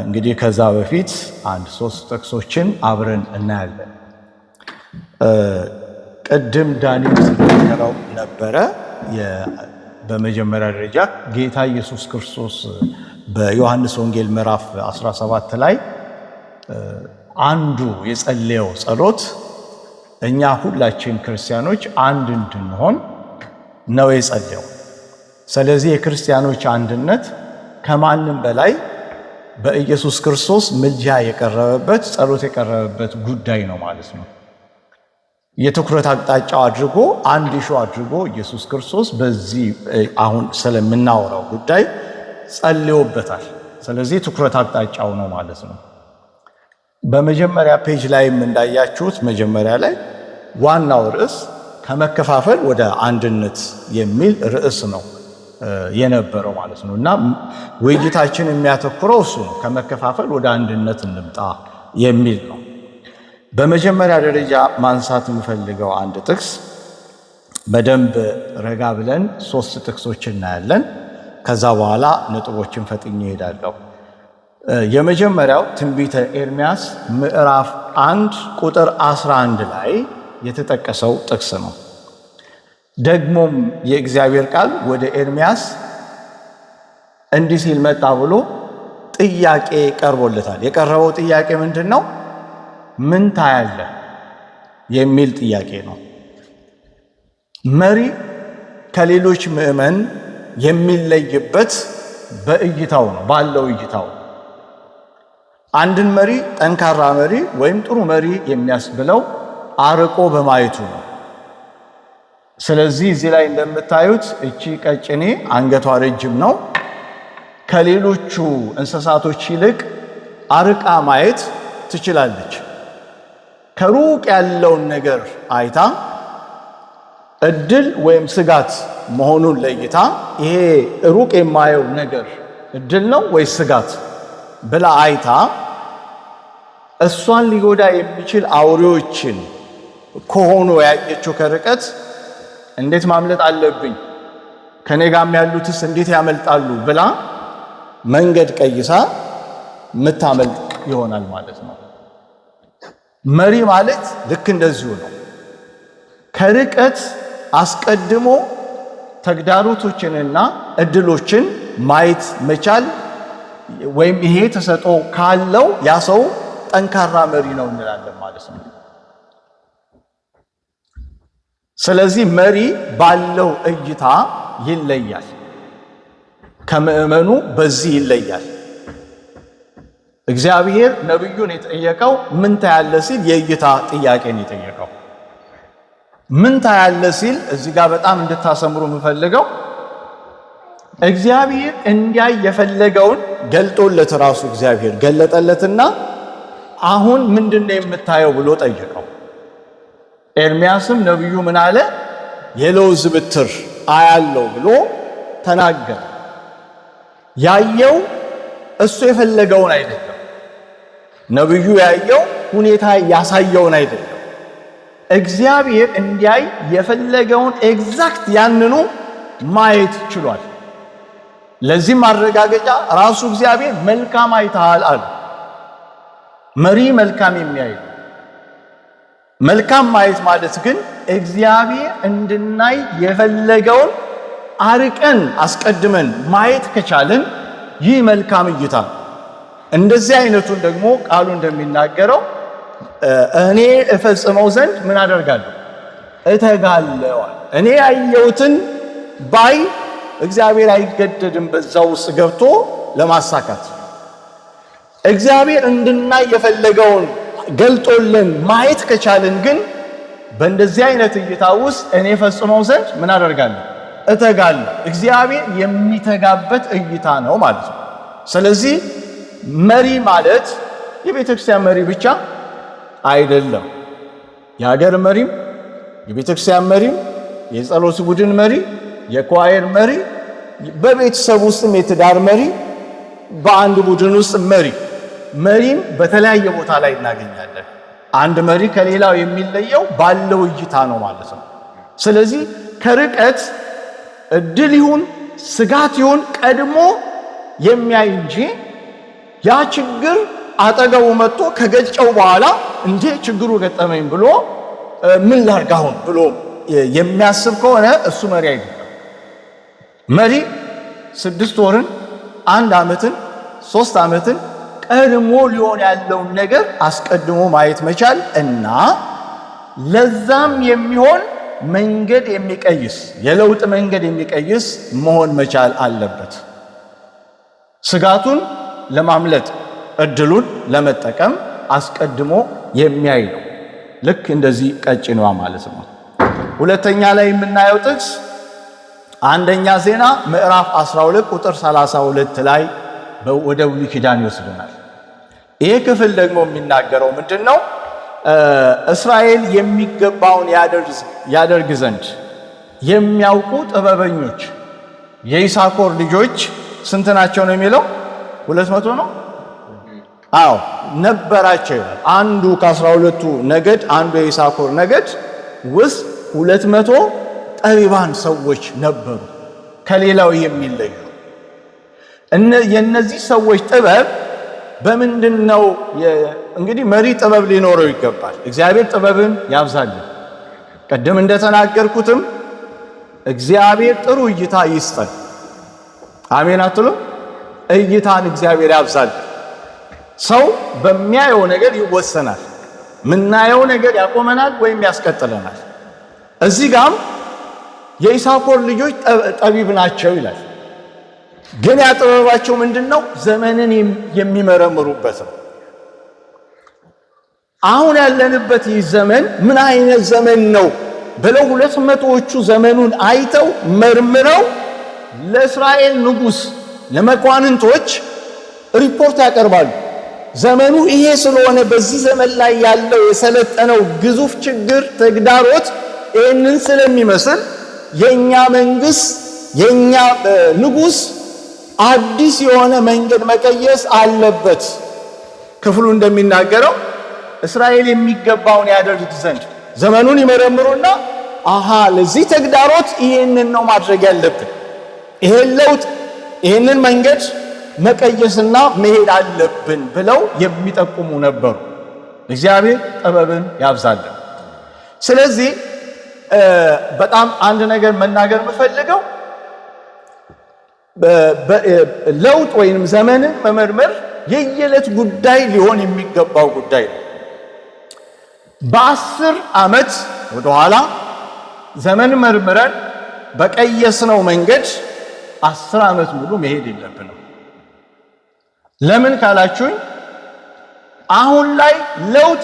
እንግዲህ ከዛ በፊት አንድ ሶስት ጥቅሶችን አብረን እናያለን። ቅድም ዳኒ ሲናገረው ነበረ። በመጀመሪያ ደረጃ ጌታ ኢየሱስ ክርስቶስ በዮሐንስ ወንጌል ምዕራፍ 17 ላይ አንዱ የጸለየው ጸሎት እኛ ሁላችን ክርስቲያኖች አንድ እንድንሆን ነው የጸለየው። ስለዚህ የክርስቲያኖች አንድነት ከማንም በላይ በኢየሱስ ክርስቶስ ምልጃ የቀረበበት ጸሎት የቀረበበት ጉዳይ ነው ማለት ነው። የትኩረት አቅጣጫው አድርጎ አንድ issue አድርጎ ኢየሱስ ክርስቶስ በዚህ አሁን ስለምናወራው ጉዳይ ጸልዮበታል። ስለዚህ ትኩረት አቅጣጫው ነው ማለት ነው። በመጀመሪያ page ላይም እንዳያችሁት መጀመሪያ ላይ ዋናው ርዕስ ከመከፋፈል ወደ አንድነት የሚል ርዕስ ነው የነበረው ማለት ነው። እና ውይይታችን የሚያተኩረው እሱ ነው፣ ከመከፋፈል ወደ አንድነት እንምጣ የሚል ነው። በመጀመሪያ ደረጃ ማንሳት የምፈልገው አንድ ጥቅስ በደንብ ረጋ ብለን ሶስት ጥቅሶች እናያለን። ከዛ በኋላ ነጥቦችን ፈጥኜ እሄዳለሁ። የመጀመሪያው ትንቢተ ኤርምያስ ምዕራፍ 1 ቁጥር 11 ላይ የተጠቀሰው ጥቅስ ነው። ደግሞም የእግዚአብሔር ቃል ወደ ኤርምያስ እንዲህ ሲል መጣ ብሎ ጥያቄ ቀርቦለታል። የቀረበው ጥያቄ ምንድን ነው? ምን ታያለህ የሚል ጥያቄ ነው። መሪ ከሌሎች ምዕመን የሚለይበት በእይታው ነው፣ ባለው እይታው። አንድን መሪ ጠንካራ መሪ ወይም ጥሩ መሪ የሚያስብለው አርቆ በማየቱ ነው። ስለዚህ እዚህ ላይ እንደምታዩት እቺ ቀጭኔ አንገቷ ረጅም ነው። ከሌሎቹ እንስሳቶች ይልቅ አርቃ ማየት ትችላለች። ከሩቅ ያለውን ነገር አይታ እድል ወይም ስጋት መሆኑን ለይታ ይሄ ሩቅ የማየው ነገር እድል ነው ወይስ ስጋት ብላ አይታ እሷን ሊጎዳ የሚችል አውሬዎችን ከሆኑ ያየችው ከርቀት እንዴት ማምለጥ አለብኝ፣ ከኔ ጋርም ያሉትስ እንዴት ያመልጣሉ ብላ መንገድ ቀይሳ የምታመልጥ ይሆናል ማለት ነው። መሪ ማለት ልክ እንደዚሁ ነው። ከርቀት አስቀድሞ ተግዳሮቶችንና እድሎችን ማየት መቻል ወይም ይሄ ተሰጥኦ ካለው ያ ሰው ጠንካራ መሪ ነው እንላለን ማለት ነው። ስለዚህ መሪ ባለው እይታ ይለያል፣ ከምዕመኑ በዚህ ይለያል። እግዚአብሔር ነቢዩን የጠየቀው ምን ታያለህ ሲል የእይታ ጥያቄን የጠየቀው ምን ታያለህ ሲል እዚህ ጋር በጣም እንድታሰምሩ የምፈልገው እግዚአብሔር እንዲያይ የፈለገውን ገልጦለት ራሱ እግዚአብሔር ገለጠለትና አሁን ምንድነው የምታየው ብሎ ጠየቀው። ኤርሚያስም ነቢዩ ምን አለ? የለውዝ ብትር አያለው ብሎ ተናገረ። ያየው እሱ የፈለገውን አይደለም። ነቢዩ ያየው ሁኔታ ያሳየውን አይደለም። እግዚአብሔር እንዲያይ የፈለገውን exact ያንኑ ማየት ችሏል። ለዚህም ማረጋገጫ ራሱ እግዚአብሔር መልካም አይተሃል አለ። መሪ መልካም የሚያይ መልካም ማየት ማለት ግን እግዚአብሔር እንድናይ የፈለገውን አርቀን አስቀድመን ማየት ከቻልን ይህ መልካም እይታ ነው። እንደዚህ አይነቱን ደግሞ ቃሉ እንደሚናገረው እኔ እፈጽመው ዘንድ ምን አደርጋለሁ? እተጋለሁ። እኔ ያየሁትን ባይ እግዚአብሔር አይገደድም በዛ ውስጥ ገብቶ ለማሳካት። እግዚአብሔር እንድናይ የፈለገውን ገልጦልን ማየት ከቻልን ግን በእንደዚህ አይነት እይታ ውስጥ እኔ ፈጽመው ዘንድ ምን አደርጋለሁ? እተጋለሁ። እግዚአብሔር የሚተጋበት እይታ ነው ማለት ነው። ስለዚህ መሪ ማለት የቤተ ክርስቲያን መሪ ብቻ አይደለም። የሀገር መሪም፣ የቤተ ክርስቲያን መሪም፣ የጸሎት ቡድን መሪ፣ የኳየር መሪ፣ በቤተሰብ ውስጥም የትዳር መሪ፣ በአንድ ቡድን ውስጥ መሪ መሪም በተለያየ ቦታ ላይ እናገኛለን። አንድ መሪ ከሌላው የሚለየው ባለው እይታ ነው ማለት ነው። ስለዚህ ከርቀት እድል ይሁን ስጋት ይሁን ቀድሞ የሚያይ እንጂ ያ ችግር አጠገቡ መጥቶ ከገጨው በኋላ እንዴ ችግሩ ገጠመኝ ብሎ ምን ላድርግ አሁን ብሎ የሚያስብ ከሆነ እሱ መሪ አይደለም። መሪ 6 ወርን፣ አንድ ዓመትን፣ 3 ዓመትን ቀድሞ ሊሆን ያለውን ነገር አስቀድሞ ማየት መቻል እና ለዛም የሚሆን መንገድ የሚቀይስ፣ የለውጥ መንገድ የሚቀይስ መሆን መቻል አለበት። ስጋቱን ለማምለጥ፣ እድሉን ለመጠቀም አስቀድሞ የሚያይ ነው። ልክ እንደዚህ ቀጭኗ ማለት ነው። ሁለተኛ ላይ የምናየው ጥቅስ አንደኛ ዜና ምዕራፍ 12 ቁጥር 32 ላይ ወደ ብሉይ ኪዳን ይወስደናል። ይሄ ክፍል ደግሞ የሚናገረው ምንድን ነው? እስራኤል የሚገባውን ያደርግ ዘንድ የሚያውቁ ጥበበኞች የይሳኮር ልጆች ስንት ናቸው ነው የሚለው? 200 ነው። አዎ፣ ነበራቸው ይላል። አንዱ ከ12ቱ ነገድ፣ አንዱ የይሳኮር ነገድ ውስጥ 200 ጠቢባን ሰዎች ነበሩ፣ ከሌላው የሚለዩ። የእነዚህ ሰዎች ጥበብ በምንድን ነው? እንግዲህ መሪ ጥበብ ሊኖረው ይገባል። እግዚአብሔር ጥበብን ያብዛልን። ቅድም እንደተናገርኩትም እግዚአብሔር ጥሩ እይታ ይስጠን። አሜን አትሉም? እይታን እግዚአብሔር ያብዛልን። ሰው በሚያየው ነገር ይወሰናል። ምናየው ነገር ያቆመናል ወይም ያስቀጥለናል። እዚህ ጋም የኢሳኮር ልጆች ጠቢብ ናቸው ይላል። ግን ያ ጥበባቸው ምንድን ነው? ዘመንን የሚመረምሩበት ነው። አሁን ያለንበት ይህ ዘመን ምን አይነት ዘመን ነው ብለው 200ዎቹ ዘመኑን አይተው መርምረው ለእስራኤል ንጉሥ፣ ለመኳንንቶች ሪፖርት ያቀርባሉ። ዘመኑ ይሄ ስለሆነ፣ በዚህ ዘመን ላይ ያለው የሰለጠነው ግዙፍ ችግር ተግዳሮት ይህንን ስለሚመስል የኛ መንግስት፣ የኛ ንጉሥ አዲስ የሆነ መንገድ መቀየስ አለበት። ክፍሉ እንደሚናገረው እስራኤል የሚገባውን ያደርግ ዘንድ ዘመኑን ይመረምሩና አሃ፣ ለዚህ ተግዳሮት ይህንን ነው ማድረግ ያለብን፣ ይሄን ለውጥ፣ ይህንን መንገድ መቀየስና መሄድ አለብን ብለው የሚጠቁሙ ነበሩ። እግዚአብሔር ጥበብን ያብዛልን። ስለዚህ በጣም አንድ ነገር መናገር የምፈልገው ለውጥ ወይንም ዘመንን መመርመር የየዕለት ጉዳይ ሊሆን የሚገባው ጉዳይ ነው። በ10 ዓመት ወደኋላ ዘመን መርምረን በቀየስነው መንገድ 10 ዓመት ሙሉ መሄድ የለብንም። ለምን ካላችሁኝ አሁን ላይ ለውጥ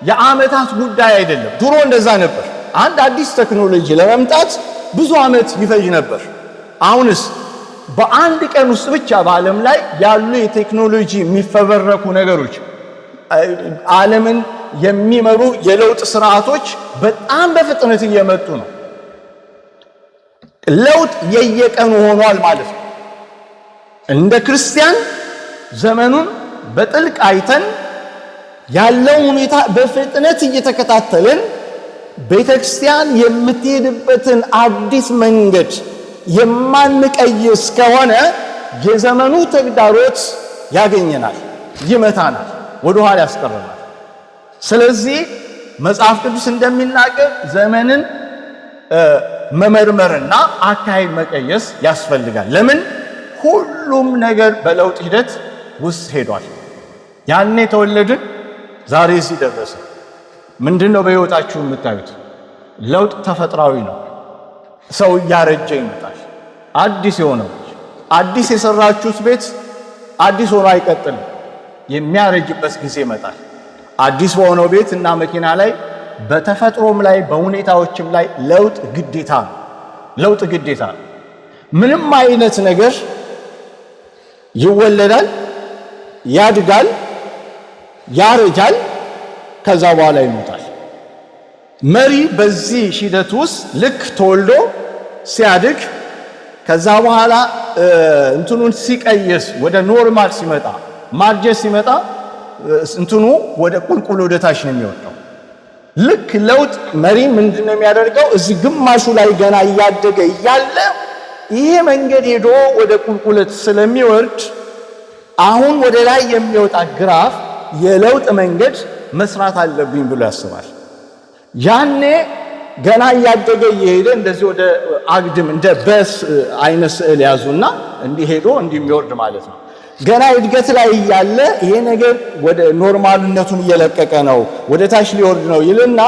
የዓመታት ጉዳይ አይደለም። ድሮ እንደዛ ነበር። አንድ አዲስ ቴክኖሎጂ ለመምጣት ብዙ ዓመት ይፈጅ ነበር። አሁንስ በአንድ ቀን ውስጥ ብቻ በዓለም ላይ ያሉ የቴክኖሎጂ የሚፈበረኩ ነገሮች፣ ዓለምን የሚመሩ የለውጥ ስርዓቶች በጣም በፍጥነት እየመጡ ነው። ለውጥ የየቀኑ ሆኗል ማለት ነው። እንደ ክርስቲያን ዘመኑን በጥልቅ አይተን፣ ያለውን ሁኔታ በፍጥነት እየተከታተልን፣ ቤተ ክርስቲያን የምትሄድበትን አዲስ መንገድ የማንቀይስ ከሆነ የዘመኑ ተግዳሮት ያገኘናል፣ ይመታናል፣ ወደ ኋላ ያስቀረናል። ስለዚህ መጽሐፍ ቅዱስ እንደሚናገር ዘመንን መመርመርና አካሄድ መቀየስ ያስፈልጋል። ለምን? ሁሉም ነገር በለውጥ ሂደት ውስጥ ሄዷል። ያኔ ተወለድን፣ ዛሬ እዚህ ደረስን። ምንድን ነው በሕይወታችሁ የምታዩት? ለውጥ ተፈጥሯዊ ነው። ሰው እያረጀ ይመጣል። አዲስ የሆነው፣ አዲስ የሰራችሁት ቤት አዲስ ሆኖ አይቀጥልም። የሚያረጅበት ጊዜ ይመጣል። አዲስ በሆነው ቤት እና መኪና ላይ፣ በተፈጥሮም ላይ፣ በሁኔታዎችም ላይ ለውጥ ግዴታ ነው። ለውጥ ግዴታ ነው። ምንም አይነት ነገር ይወለዳል፣ ያድጋል፣ ያረጃል፣ ከዛ በኋላ ይሞታል። መሪ በዚህ ሂደት ውስጥ ልክ ተወልዶ ሲያድግ፣ ከዛ በኋላ እንትኑን ሲቀይስ፣ ወደ normal ሲመጣ፣ ማርጀት ሲመጣ እንትኑ ወደ ቁልቁል ወደ ታች ነው የሚወጣው። ልክ ለውጥ መሪ ምንድን ነው የሚያደርገው? እዚህ ግማሹ ላይ ገና እያደገ እያለ ይሄ መንገድ ሄዶ ወደ ቁልቁለት ስለሚወርድ አሁን ወደ ላይ የሚወጣ ግራፍ የለውጥ መንገድ መስራት አለብኝ ብሎ ያስባል። ያኔ ገና እያደገ እየሄደ እንደዚህ ወደ አግድም እንደ በስ አይነት ስዕል ያዙና እንዲህ ሄዶ እንዲህ የሚወርድ ማለት ነው። ገና እድገት ላይ እያለ ይሄ ነገር ወደ normal ነቱን እየለቀቀ ነው፣ ወደ ታች ሊወርድ ነው ይልና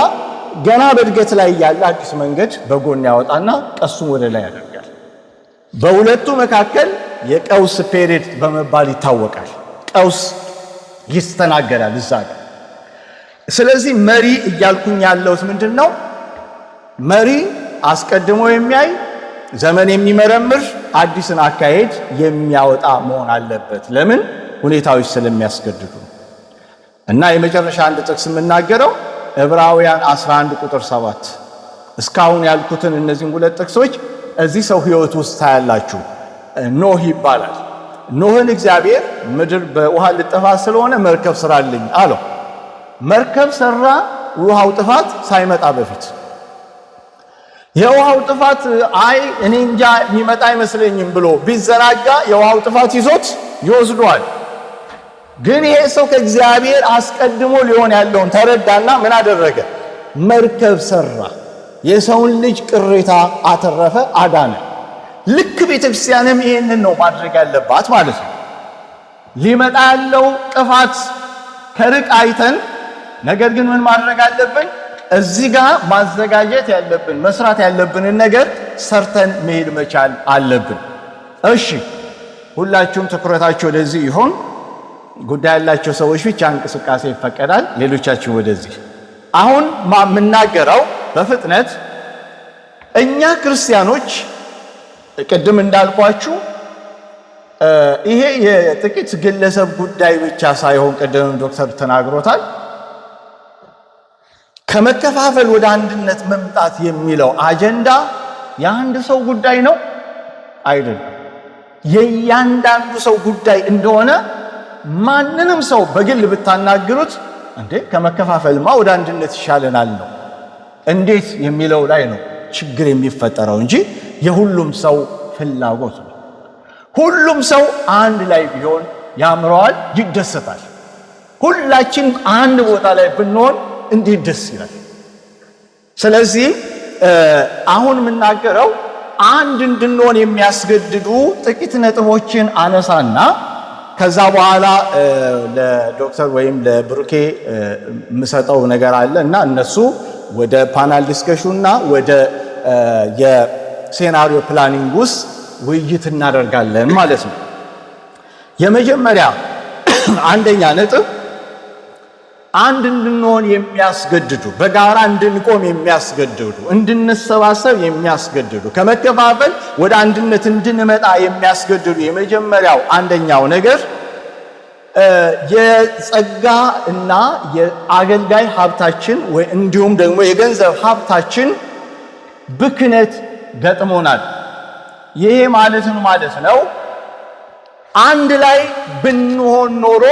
ገና በእድገት ላይ እያለ አዲስ መንገድ በጎን ያወጣና ቀሱን ወደ ላይ ያደርጋል። በሁለቱ መካከል የቀውስ period በመባል ይታወቃል። ቀውስ ይስተናገዳል እዛ ጋር። ስለዚህ መሪ እያልኩኝ ያለሁት ምንድን ነው? መሪ አስቀድሞ የሚያይ፣ ዘመን የሚመረምር፣ አዲስን አካሄድ የሚያወጣ መሆን አለበት። ለምን? ሁኔታዎች ስለሚያስገድዱ። እና የመጨረሻ አንድ ጥቅስ የምናገረው ዕብራውያን 11 ቁጥር 7። እስካሁን ያልኩትን እነዚህን ሁለት ጥቅሶች እዚህ ሰው ሕይወት ውስጥ ታያላችሁ። ኖህ ይባላል። ኖህን እግዚአብሔር ምድር በውሃ ልጠፋ ስለሆነ መርከብ ስራልኝ አለው። መርከብ ሰራ፣ ውሃው ጥፋት ሳይመጣ በፊት። የውሃው ጥፋት አይ እኔ እንጃ የሚመጣ አይመስለኝም ብሎ ቢዘናጋ የውሃው ጥፋት ይዞት ይወስዷል። ግን ይሄ ሰው ከእግዚአብሔር አስቀድሞ ሊሆን ያለውን ተረዳና ምን አደረገ? መርከብ ሰራ። የሰውን ልጅ ቅሬታ አተረፈ፣ አዳነ። ልክ ቤተክርስቲያንም ይሄንን ነው ማድረግ ያለባት ማለት ነው። ሊመጣ ያለው ጥፋት ከርቅ አይተን፣ ነገር ግን ምን ማድረግ አለብን? እዚህ ጋር ማዘጋጀት ያለብን፣ መስራት ያለብንን ነገር ሰርተን መሄድ መቻል አለብን። እሺ፣ ሁላችሁም ትኩረታችሁ ወደዚህ ይሁን። ጉዳይ ያላቸው ሰዎች ብቻ እንቅስቃሴ ይፈቀዳል፣ ሌሎቻችሁ ወደዚህ። አሁን የምናገረው በፍጥነት እኛ ክርስቲያኖች ቅድም እንዳልኳችሁ ይሄ የጥቂት ግለሰብ ጉዳይ ብቻ ሳይሆን ቅድምም ዶክተር ተናግሮታል። ከመከፋፈል ወደ አንድነት መምጣት የሚለው አጀንዳ የአንድ ሰው ጉዳይ ነው አይደለም። የእያንዳንዱ ሰው ጉዳይ እንደሆነ ማንንም ሰው በግል ብታናግሩት እንዴ ከመከፋፈልማ ወደ አንድነት ይሻለናል ነው። እንዴት የሚለው ላይ ነው ችግር የሚፈጠረው እንጂ የሁሉም ሰው ፍላጎት ነው። ሁሉም ሰው አንድ ላይ ቢሆን ያምረዋል፣ ይደሰታል። ሁላችን አንድ ቦታ ላይ ብንሆን እንዴት ደስ ይላል። ስለዚህ አሁን የምናገረው አንድ እንድንሆን የሚያስገድዱ ጥቂት ነጥቦችን አነሳና ከዛ በኋላ ለዶክተር ወይም ለብሩኬ የምሰጠው ነገር አለ እና እነሱ ወደ panel discussion ና ወደ የ scenario planning ውስጥ ውይይት እናደርጋለን ማለት ነው። የመጀመሪያ አንደኛ ነጥብ፣ አንድ እንድንሆን የሚያስገድዱ፣ በጋራ እንድንቆም የሚያስገድዱ፣ እንድንሰባሰብ የሚያስገድዱ፣ ከመከፋፈል ወደ አንድነት እንድንመጣ የሚያስገድዱ የመጀመሪያው አንደኛው ነገር የጸጋ እና የአገልጋይ ሀብታችን ወይ እንዲሁም ደግሞ የገንዘብ ሀብታችን ብክነት ገጥሞናል። ይሄ ማለት ምን ማለት ነው? አንድ ላይ ብንሆን ኖሮ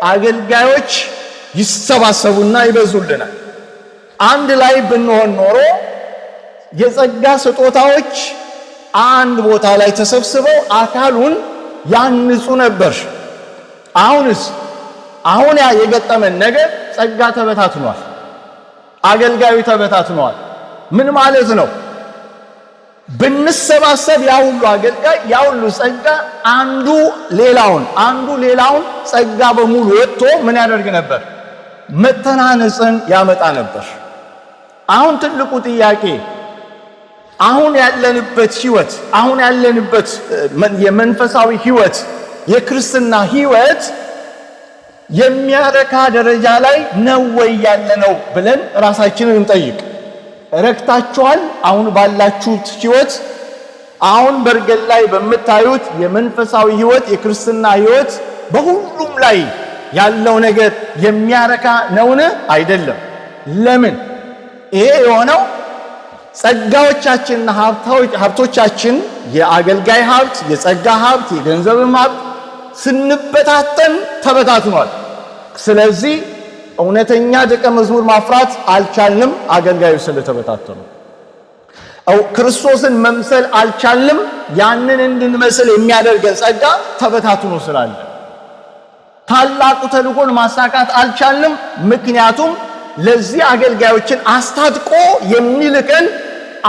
አገልጋዮች ይሰባሰቡና ይበዙልናል። አንድ ላይ ብንሆን ኖሮ የጸጋ ስጦታዎች አንድ ቦታ ላይ ተሰብስበው አካሉን ያንጹ ነበር። አሁንስ አሁን ያ የገጠመን ነገር ጸጋ ተበታትኗል፣ አገልጋዩ ተበታትኗል። ምን ማለት ነው? ብንሰባሰብ ያ ሁሉ አገልጋይ፣ ያ ሁሉ ጸጋ አንዱ ሌላውን አንዱ ሌላውን ጸጋ በሙሉ ወጥቶ ምን ያደርግ ነበር? መተናነጽን ያመጣ ነበር። አሁን ትልቁ ጥያቄ አሁን ያለንበት ህይወት፣ አሁን ያለንበት የመንፈሳዊ ህይወት፣ የክርስትና ህይወት የሚያረካ ደረጃ ላይ ነው ወይ ያለነው ብለን ራሳችንን እንጠይቅ። ረክታችኋል? አሁን ባላችሁት ህይወት፣ አሁን በርገን ላይ በምታዩት የመንፈሳዊ ህይወት፣ የክርስትና ህይወት በሁሉም ላይ ያለው ነገር የሚያረካ ነውን? አይደለም። ለምን? ይሄ የሆነው ጸጋዎቻችንና ሀብቶቻችን፣ የአገልጋይ ሀብት፣ የጸጋ ሀብት፣ የገንዘብም ሀብት ስንበታተን ተበታትኗል። ስለዚህ እውነተኛ ደቀ መዝሙር ማፍራት አልቻልንም፣ አገልጋዮች ስለተበታተኑ። ክርስቶስን መምሰል አልቻልንም፣ ያንን እንድንመስል የሚያደርገን ጸጋ ተበታትኖ ስላለ። ታላቁ ተልእኮን ማሳካት አልቻልንም፣ ምክንያቱም ለዚህ አገልጋዮችን አስታጥቆ የሚልከን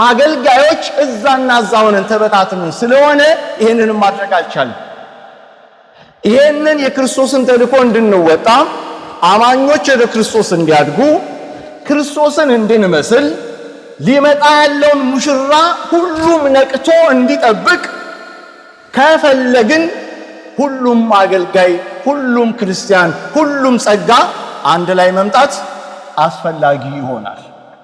አገልጋዮች እዛና እዛ ሆነን ተበታትነን ስለሆነ ይህንንም ማድረግ አልቻልንም። ይህንን የክርስቶስን ተልእኮ እንድንወጣ፣ አማኞች ወደ ክርስቶስ እንዲያድጉ፣ ክርስቶስን እንድንመስል፣ ሊመጣ ያለውን ሙሽራ ሁሉም ነቅቶ እንዲጠብቅ ከፈለግን ሁሉም አገልጋይ፣ ሁሉም ክርስቲያን፣ ሁሉም ጸጋ አንድ ላይ መምጣት አስፈላጊ ይሆናል።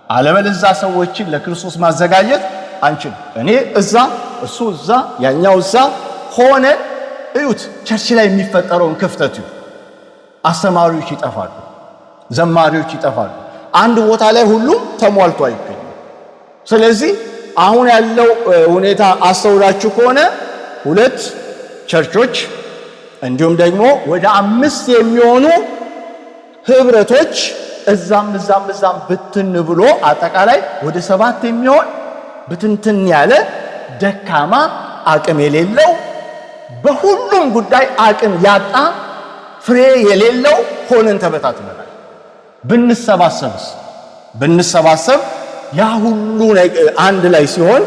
አለበለዚያ ሰዎችን ለክርስቶስ ማዘጋጀት አንችልም። እኔ እዛ፣ እሱ እዛ፣ ያኛው እዛ ሆነ እዩት። Church ላይ የሚፈጠረውን ክፍተት እዩ። አስተማሪዎች ይጠፋሉ፣ ዘማሪዎች ይጠፋሉ። አንድ ቦታ ላይ ሁሉም ተሟልቶ አይገኝም። ስለዚህ አሁን ያለው ሁኔታ አስተውላችሁ ከሆነ ሁለት ቸርቾች እንዲሁም ደግሞ ወደ 5 የሚሆኑ ህብረቶች እዛም እዛም እዛም ብትን ብሎ አጠቃላይ ወደ 7 የሚሆን ብትንትን ያለ ደካማ፣ አቅም የሌለው፣ በሁሉም ጉዳይ አቅም ያጣ፣ ፍሬ የሌለው ሆነን ተበታትነናል። ብንሰባሰብስ? ብንሰባሰብ ያ ሁሉ አንድ ላይ ሲሆን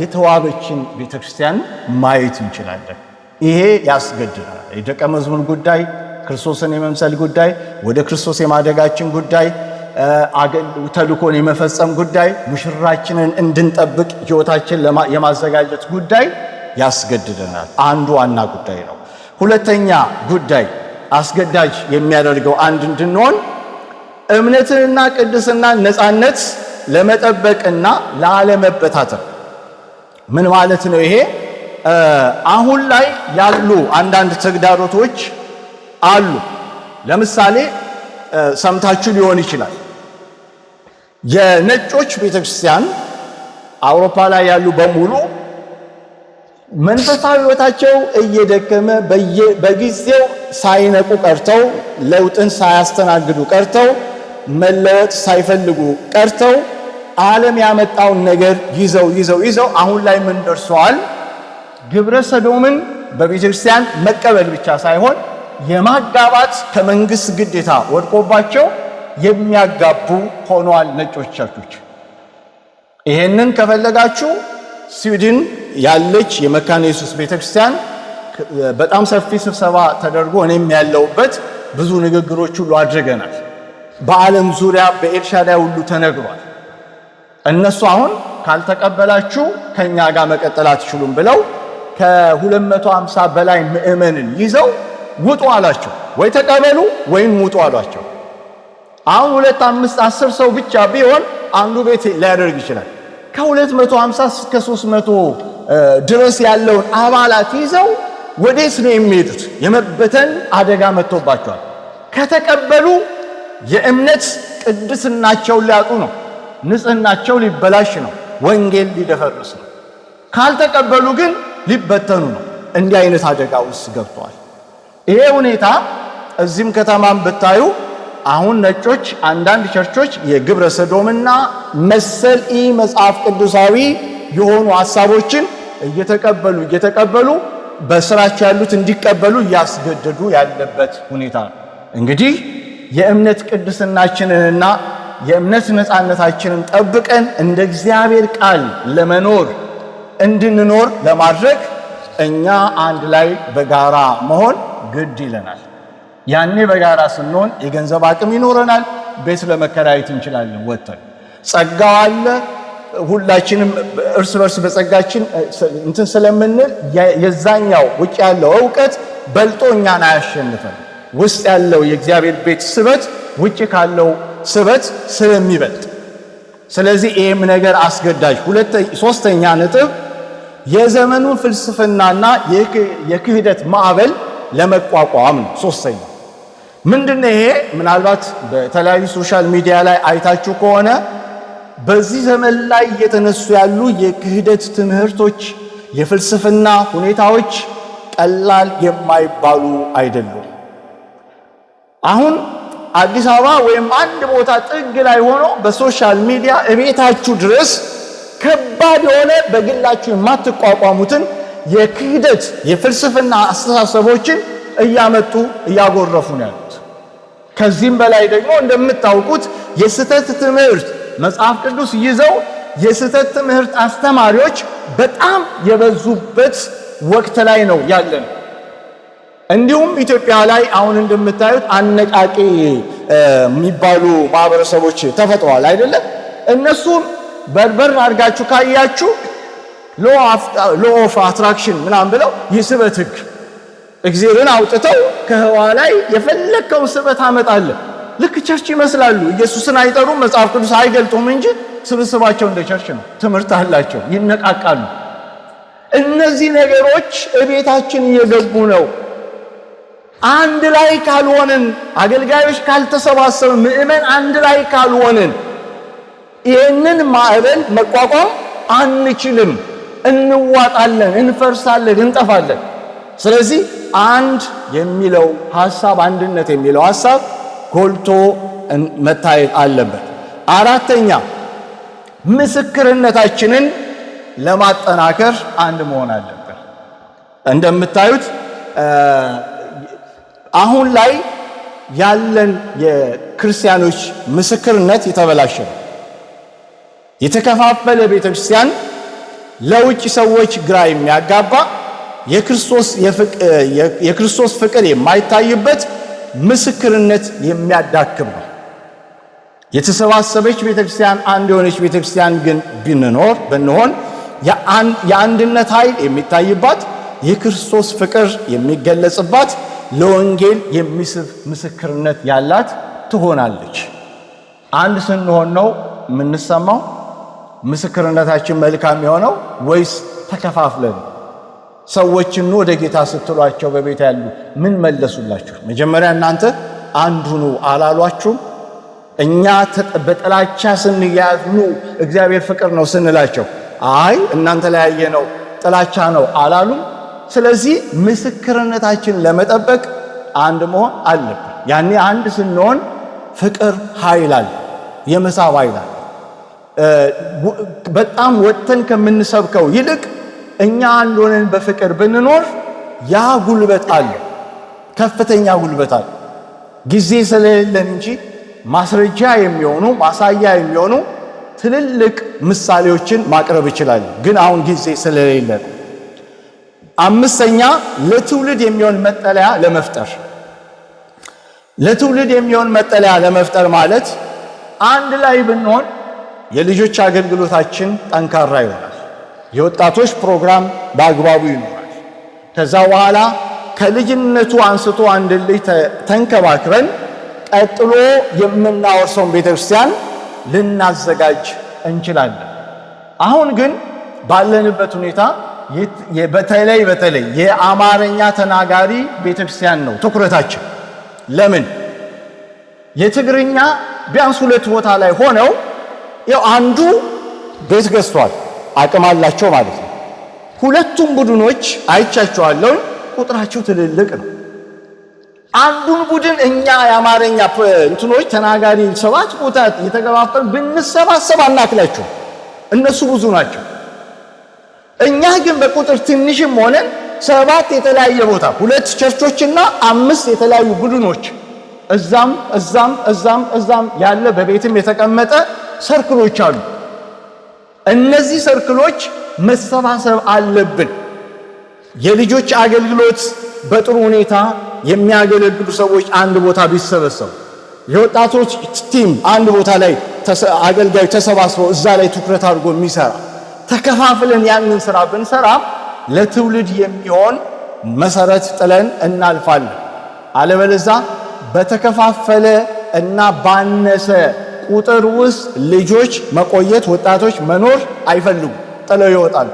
የተዋበችን ቤተክርስቲያን ማየት እንችላለን። ይሄ ያስገድናል። የደቀ መዝሙር ጉዳይ፣ ክርስቶስን የመምሰል ጉዳይ፣ ወደ ክርስቶስ የማደጋችን ጉዳይ፣ ተልእኮን የመፈጸም ጉዳይ፣ ሙሽራችንን እንድንጠብቅ ሕይወታችን የማዘጋጀት ጉዳይ ያስገድደናል። አንዱ ዋና ጉዳይ ነው። ሁለተኛ ጉዳይ አስገዳጅ የሚያደርገው አንድ እንድንሆን እምነትንና ቅድስናን ነፃነት ለመጠበቅና ላለመበታተን። ምን ማለት ነው ይሄ? አሁን ላይ ያሉ አንዳንድ ተግዳሮቶች አሉ። ለምሳሌ ሰምታችሁ ሊሆን ይችላል። የነጮች ቤተክርስቲያን አውሮፓ ላይ ያሉ በሙሉ መንፈሳዊ ሕይወታቸው እየደከመ፣ በጊዜው ሳይነቁ ቀርተው፣ ለውጥን ሳያስተናግዱ ቀርተው፣ መለወጥ ሳይፈልጉ ቀርተው፣ ዓለም ያመጣውን ነገር ይዘው ይዘው ይዘው አሁን ላይ ምን ደርሰዋል? ግብረ ሰዶምን በቤተክርስቲያን መቀበል ብቻ ሳይሆን የማጋባት ከመንግስት ግዴታ ወድቆባቸው የሚያጋቡ ሆነዋል ነጮች ቸርቾች። ይሄንን ከፈለጋችሁ ስዊድን ያለች የመካነ ኢየሱስ ቤተክርስቲያን በጣም ሰፊ ስብሰባ ተደርጎ እኔም ያለሁበት ብዙ ንግግሮች ሁሉ አድርገናል። በዓለም ዙሪያ በኤልሻዳይ ሁሉ ተነግሯል። እነሱ አሁን ካልተቀበላችሁ ከኛ ጋር መቀጠል አትችሉም ብለው ከ250 በላይ ምእመንን ይዘው ውጡ አሏቸው። ወይ ተቀበሉ ወይም ውጡ አሏቸው። አሁን 2፣ 5፣ 10 ሰው ብቻ ቢሆን አንዱ ቤት ሊያደርግ ይችላል። ከ250 እስከ 300 ድረስ ያለውን አባላት ይዘው ወዴት ነው የሚሄዱት? የመበተን አደጋ መጥቶባቸዋል። ከተቀበሉ የእምነት ቅድስናቸውን ሊያጡ ነው። ንጽህናቸው ሊበላሽ ነው። ወንጌል ሊደፈርስ ነው። ካልተቀበሉ ግን ሊበተኑ ነው። እንዲህ አይነት አደጋ ውስጥ ገብተዋል። ይሄ ሁኔታ እዚህም ከተማም ብታዩ አሁን ነጮች አንዳንድ ቸርቾች የግብረ ሰዶምና መሰል ኢ መጽሐፍ ቅዱሳዊ የሆኑ ሐሳቦችን እየተቀበሉ እየተቀበሉ በስራቸው ያሉት እንዲቀበሉ እያስገደዱ ያለበት ሁኔታ ነው። እንግዲህ የእምነት ቅድስናችንንና የእምነት ነፃነታችንን ጠብቀን እንደ እግዚአብሔር ቃል ለመኖር እንድንኖር ለማድረግ እኛ አንድ ላይ በጋራ መሆን ግድ ይለናል። ያኔ በጋራ ስንሆን የገንዘብ አቅም ይኖረናል። ቤት ለመከራየት እንችላለን። ወጥተን ጸጋው አለ። ሁላችንም እርስ በርስ በጸጋችን እንትን ስለምንል የዛኛው ውጭ ያለው እውቀት በልጦ እኛን አያሸንፈን። ውስጥ ያለው የእግዚአብሔር ቤት ስበት ውጭ ካለው ስበት ስለሚበልጥ፣ ስለዚህ ይህም ነገር አስገዳጅ። ሶስተኛ ነጥብ የዘመኑን ፍልስፍናና የክህደት ማዕበል ለመቋቋም ነው። ሶስተኛ ምንድነው ይሄ? ምናልባት በተለያዩ social media ላይ አይታችሁ ከሆነ በዚህ ዘመን ላይ እየተነሱ ያሉ የክህደት ትምህርቶች፣ የፍልስፍና ሁኔታዎች ቀላል የማይባሉ አይደሉም። አሁን አዲስ አበባ ወይም አንድ ቦታ ጥግ ላይ ሆኖ በ social media እቤታችሁ ድረስ ከባድ የሆነ በግላችሁ የማትቋቋሙትን የክህደት የፍልስፍና አስተሳሰቦችን እያመጡ እያጎረፉ ነው ያሉት። ከዚህም በላይ ደግሞ እንደምታውቁት የስህተት ትምህርት መጽሐፍ ቅዱስ ይዘው የስህተት ትምህርት አስተማሪዎች በጣም የበዙበት ወቅት ላይ ነው ያለን። እንዲሁም ኢትዮጵያ ላይ አሁን እንደምታዩት አነቃቂ የሚባሉ ማህበረሰቦች ተፈጥረዋል አይደለም? እነሱን በርበር አድርጋችሁ ካያችሁ law of attraction ምናምን ብለው የስበት ህግ እግዚአብሔርን አውጥተው ከህዋ ላይ የፈለግከውን ስበት አመጣለህ። ልክ church ይመስላሉ። ኢየሱስን አይጠሩም፣ መጽሐፍ ቅዱስ አይገልጡም እንጂ ስብስባቸው እንደ church ነው። ትምህርት አላቸው፣ ይነቃቃሉ። እነዚህ ነገሮች እቤታችን እየገቡ ነው። አንድ ላይ ካልሆንን፣ አገልጋዮች ካልተሰባሰብን፣ ምእመን አንድ ላይ ካልሆንን ይህንን ማዕበል መቋቋም አንችልም። እንዋጣለን፣ እንፈርሳለን፣ እንጠፋለን። ስለዚህ አንድ የሚለው ሐሳብ፣ አንድነት የሚለው ሐሳብ ጎልቶ መታየት አለበት። አራተኛ፣ ምስክርነታችንን ለማጠናከር አንድ መሆን አለብን። እንደምታዩት አሁን ላይ ያለን የክርስቲያኖች ምስክርነት የተበላሸ ነው። የተከፋፈለ ቤተክርስቲያን፣ ለውጭ ሰዎች ግራ የሚያጋባ፣ የክርስቶስ ፍቅር የማይታይበት፣ ምስክርነት የሚያዳክም ነው። የተሰባሰበች ቤተክርስቲያን፣ አንድ የሆነች ቤተክርስቲያን ግን ብንሆን የአንድነት ኃይል የሚታይባት፣ የክርስቶስ ፍቅር የሚገለጽባት፣ ለወንጌል የሚስብ ምስክርነት ያላት ትሆናለች። አንድ ስንሆን ነው የምንሰማው፣ ምስክርነታችን መልካም የሆነው ወይስ ተከፋፍለን? ሰዎችን ወደ ጌታ ስትሏቸው በቤት ያሉ ምን መለሱላችሁ? መጀመሪያ እናንተ አንድ ሁኑ አላሏችሁም? እኛ በጥላቻ ስንያዝ ኑ እግዚአብሔር ፍቅር ነው ስንላቸው አይ እናንተ ላይ ያየነው ጥላቻ ነው አላሉም? ስለዚህ ምስክርነታችን ለመጠበቅ አንድ መሆን አለብን። ያኔ አንድ ስንሆን ፍቅር ኃይል አለ፣ የመሳብ ኃይል አለ። በጣም ወጥተን ከምንሰብከው ይልቅ እኛ አንድ ሆነን በፍቅር ብንኖር ያ ጉልበት አለ፣ ከፍተኛ ጉልበት አለ። ጊዜ ስለሌለን እንጂ ማስረጃ የሚሆኑ፣ ማሳያ የሚሆኑ ትልልቅ ምሳሌዎችን ማቅረብ ይችላል። ግን አሁን ጊዜ ስለሌለ ነው። አምስተኛ፣ ለትውልድ የሚሆን መጠለያ ለመፍጠር። ለትውልድ የሚሆን መጠለያ ለመፍጠር ማለት አንድ ላይ ብንሆን የልጆች አገልግሎታችን ጠንካራ ይሆናል። የወጣቶች ፕሮግራም በአግባቡ ይኖራል። ከዛ በኋላ ከልጅነቱ አንስቶ አንድ ልጅ ተንከባክበን ቀጥሎ የምናወርሰውን ቤተክርስቲያን ልናዘጋጅ እንችላለን። አሁን ግን ባለንበት ሁኔታ በተለይ በተለይ የአማርኛ ተናጋሪ ቤተክርስቲያን ነው ትኩረታችን። ለምን? የትግርኛ ቢያንስ ሁለት ቦታ ላይ ሆነው ያው አንዱ ቤት ገዝቷል፣ አቅም አላቸው ማለት ነው። ሁለቱም ቡድኖች አይቻቸዋለሁ፣ ቁጥራቸው ትልልቅ ነው። አንዱን ቡድን እኛ የአማርኛ እንትኖች ተናጋሪ ሰባት ቦታ የተገባፈን ብንሰባሰብ አናክላቸው፣ እነሱ ብዙ ናቸው። እኛ ግን በቁጥር ትንሽም ሆነን ሰባት የተለያየ ቦታ ሁለት ቸርቾችና አምስት የተለያዩ ቡድኖች እዛም እዛም እዛም እዛም ያለ በቤትም የተቀመጠ circle ኦች አሉ። እነዚህ circle ኦች መሰባሰብ አለብን። የልጆች አገልግሎት በጥሩ ሁኔታ የሚያገለግሉ ሰዎች አንድ ቦታ ቢሰበሰቡ፣ የወጣቶች team አንድ ቦታ ላይ አገልጋዮች ተሰባስበው እዛ ላይ ትኩረት አድርጎ የሚሰራ፣ ተከፋፍለን ያንን ስራ ብንሰራ ለትውልድ የሚሆን መሰረት ጥለን እናልፋለን። አለበለዛ በተከፋፈለ እና ባነሰ ቁጥር ውስጥ ልጆች መቆየት፣ ወጣቶች መኖር አይፈልጉም፣ ጥለው ይወጣሉ።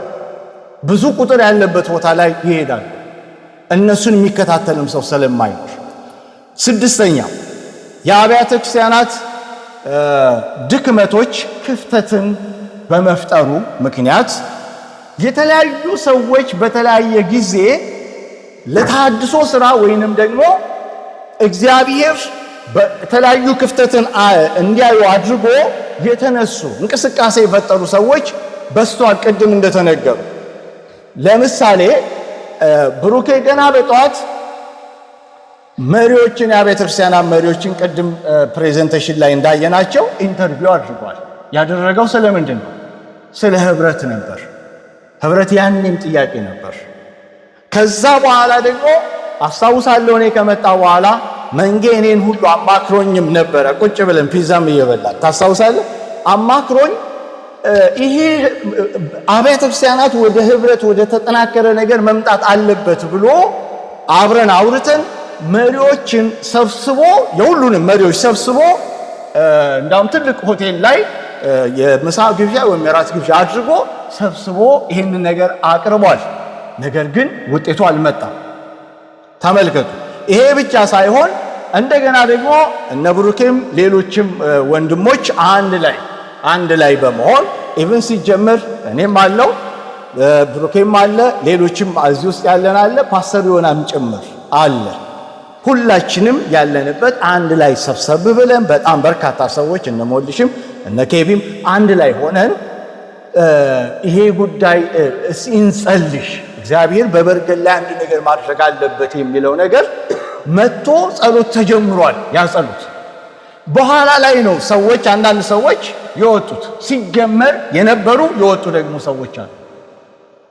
ብዙ ቁጥር ያለበት ቦታ ላይ ይሄዳሉ። እነሱን የሚከታተልም ሰው ስለማይኖር። ስድስተኛ፣ የአብያተ ክርስቲያናት ድክመቶች ክፍተትን በመፍጠሩ ምክንያት የተለያዩ ሰዎች በተለያየ ጊዜ ለተሃድሶ ስራ ወይንም ደግሞ እግዚአብሔር በተለያዩ ክፍተትን እንዲያዩ አድርጎ የተነሱ እንቅስቃሴ የፈጠሩ ሰዎች በዝተዋል። ቅድም እንደተነገሩ ለምሳሌ ብሩኬ ገና በጠዋት መሪዎችን፣ የአብያተ ክርስቲያናት መሪዎችን ቅድም presentation ላይ እንዳየናቸው interview አድርጓል። ያደረገው ስለምንድን ነው? ስለ ህብረት ነበር። ህብረት ያኔም ጥያቄ ነበር። ከዛ በኋላ ደግሞ አስታውሳለሁ እኔ ከመጣ በኋላ መንጌ እኔን ሁሉ አማክሮኝም ነበረ። ቁጭ ብለን ፒዛም እየበላን ታስታውሳለህ? አማክሮኝ ይሄ አብያተ ክርስቲያናት ወደ ህብረት ወደ ተጠናከረ ነገር መምጣት አለበት ብሎ አብረን አውርተን መሪዎችን ሰብስቦ፣ የሁሉንም መሪዎች ሰብስቦ፣ እንዳውም ትልቅ ሆቴል ላይ የምሳ ግብዣ ወይም የራት ግብዣ አድርጎ ሰብስቦ ይህንን ነገር አቅርቧል። ነገር ግን ውጤቱ አልመጣም። ተመልከቱ። ይሄ ብቻ ሳይሆን እንደገና ደግሞ እነ ብሩኬም ሌሎችም ወንድሞች አንድ ላይ በመሆን even ሲጀምር እኔም አለው፣ ብሩኬም አለ፣ ሌሎችም እዚህ ውስጥ ያለን አለ፣ ፓስተር ዮናም ጭምር አለ። ሁላችንም ያለንበት አንድ ላይ ሰብሰብ ብለን በጣም በርካታ ሰዎች፣ እነ ሞልሽም እነ ኬቢም አንድ ላይ ሆነን ይሄ ጉዳይ እንጸልይ፣ እግዚአብሔር በበርገን ላይ አንድ ነገር ማድረግ አለበት የሚለው ነገር መጥቶ ጸሎት ተጀምሯል። ያ ጸሎት በኋላ ላይ ነው ሰዎች፣ አንዳንድ ሰዎች የወጡት። ሲጀመር የነበሩ የወጡ ደግሞ ሰዎች አሉ።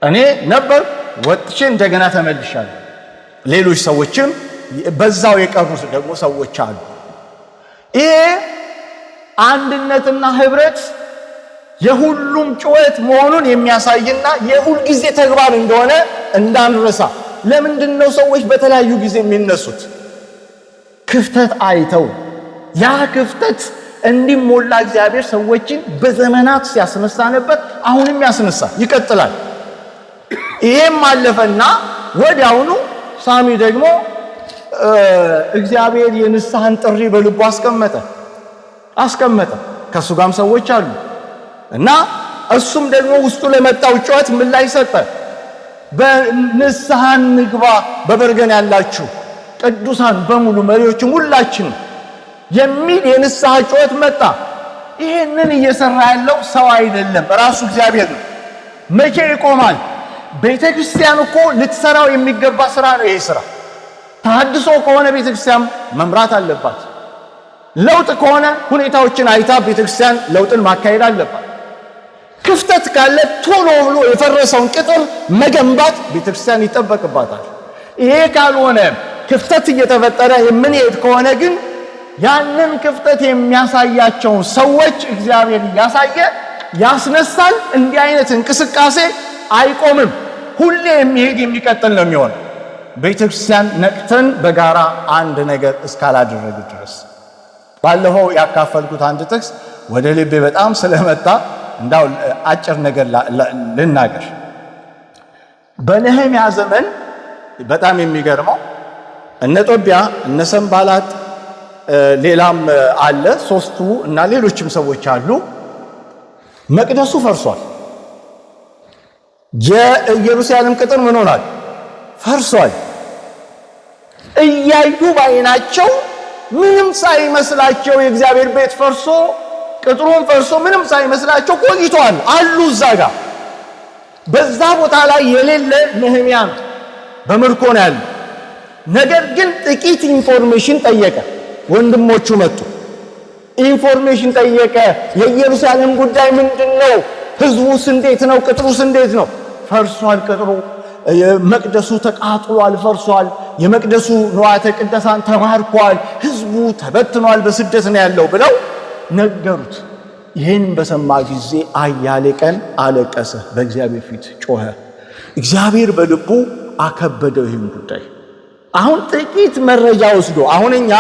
እኔ ነበር፣ ወጥቼ እንደገና ተመልሻለሁ። ሌሎች ሰዎችም በዛው የቀሩት ደግሞ ሰዎች አሉ። ይሄ አንድነትና ህብረት የሁሉም ጩኸት መሆኑን የሚያሳይና የሁል ጊዜ ተግባር እንደሆነ እንዳንረሳ። ለምንድን ነው ሰዎች በተለያዩ ጊዜ የሚነሱት? ክፍተት አይተው ያ ክፍተት እንዲሞላ እግዚአብሔር ሰዎችን በዘመናት ሲያስነሳ ነበር። አሁንም ያስነሳ ይቀጥላል። ይሄም አለፈና ወዲያውኑ ሳሚ ደግሞ እግዚአብሔር የንስሐን ጥሪ በልቡ አስቀመጠ። ከእሱ ጋርም ሰዎች አሉ እና እሱም ደግሞ ውስጡ ለመጣው ጩኸት ምላሽ ሰጠ። በንስሐን ንግባ በበርገን ያላችሁ ቅዱሳን በሙሉ፣ መሪዎችም፣ ሁላችን የሚል የንስሐ ጩኸት መጣ። ይህንን እየሰራ ያለው ሰው አይደለም፣ ራሱ እግዚአብሔር ነው። መቼ ይቆማል? ቤተ ክርስቲያን እኮ ልትሰራው የሚገባ ስራ ነው ይሄ ስራ። ተሐድሶ ከሆነ ቤተ ክርስቲያን መምራት አለባት። ለውጥ ከሆነ ሁኔታዎችን አይታ ቤተ ክርስቲያን ለውጥን ማካሄድ አለባት። ክፍተት ካለ ቶሎ ብሎ የፈረሰውን ቅጥር መገንባት ቤተ ክርስቲያን ይጠበቅባታል። ይሄ ካልሆነ፣ ክፍተት እየተፈጠረ የምንሄድ ከሆነ ግን ያንን ክፍተት የሚያሳያቸውን ሰዎች እግዚአብሔር እያሳየ ያስነሳል። እንዲህ አይነት እንቅስቃሴ አይቆምም። ሁሌ የሚሄድ የሚቀጥል ነው የሚሆነው። ቤተ ክርስቲያን ነቅተን በጋራ አንድ ነገር እስካላደረግ ድረስ። ባለፈው ያካፈልኩት አንድ ጥቅስ ወደ ልቤ በጣም ስለመጣ እንዳው አጭር ነገር ልናገር። በነህምያ ዘመን በጣም የሚገርመው እነ ጦቢያ፣ እነ ሰንባላጥ፣ ሌላም አለ፣ ሶስቱ እና ሌሎችም ሰዎች አሉ። መቅደሱ ፈርሷል። የኢየሩሳሌም ቅጥር ምን ሆኗል? ፈርሷል። እያዩ ባይናቸው ምንም ሳይመስላቸው የእግዚአብሔር ቤት ፈርሶ፣ ቅጥሩን ፈርሶ ምንም ሳይመስላቸው ቆይተዋል አሉ እዛ ጋር። በዛ ቦታ ላይ የሌለ ነህምያ ነው፣ በምርኮ ነው ያለው። ነገር ግን ጥቂት information ጠየቀ። ወንድሞቹ መጡ። Information ጠየቀ። የኢየሩሳሌም ጉዳይ ምንድን ነው? ህዝቡስ እንዴት ነው? ቅጥሩስ እንዴት ነው? ፈርሷል። ቅጥሩ፣ መቅደሱ ተቃጥሏል፣ ፈርሷል። የመቅደሱ ንዋያተ ቅድሳት ተማርኳል። ህዝቡ ተበትኗል፣ በስደት ነው ያለው ብለው ነገሩት። ይህን በሰማ ጊዜ አያሌ ቀን አለቀሰ፣ በእግዚአብሔር ፊት ጮኸ። እግዚአብሔር በልቡ አከበደው ይህን ጉዳይ። አሁን ጥቂት መረጃ ወስዶ፣ አሁን እኛ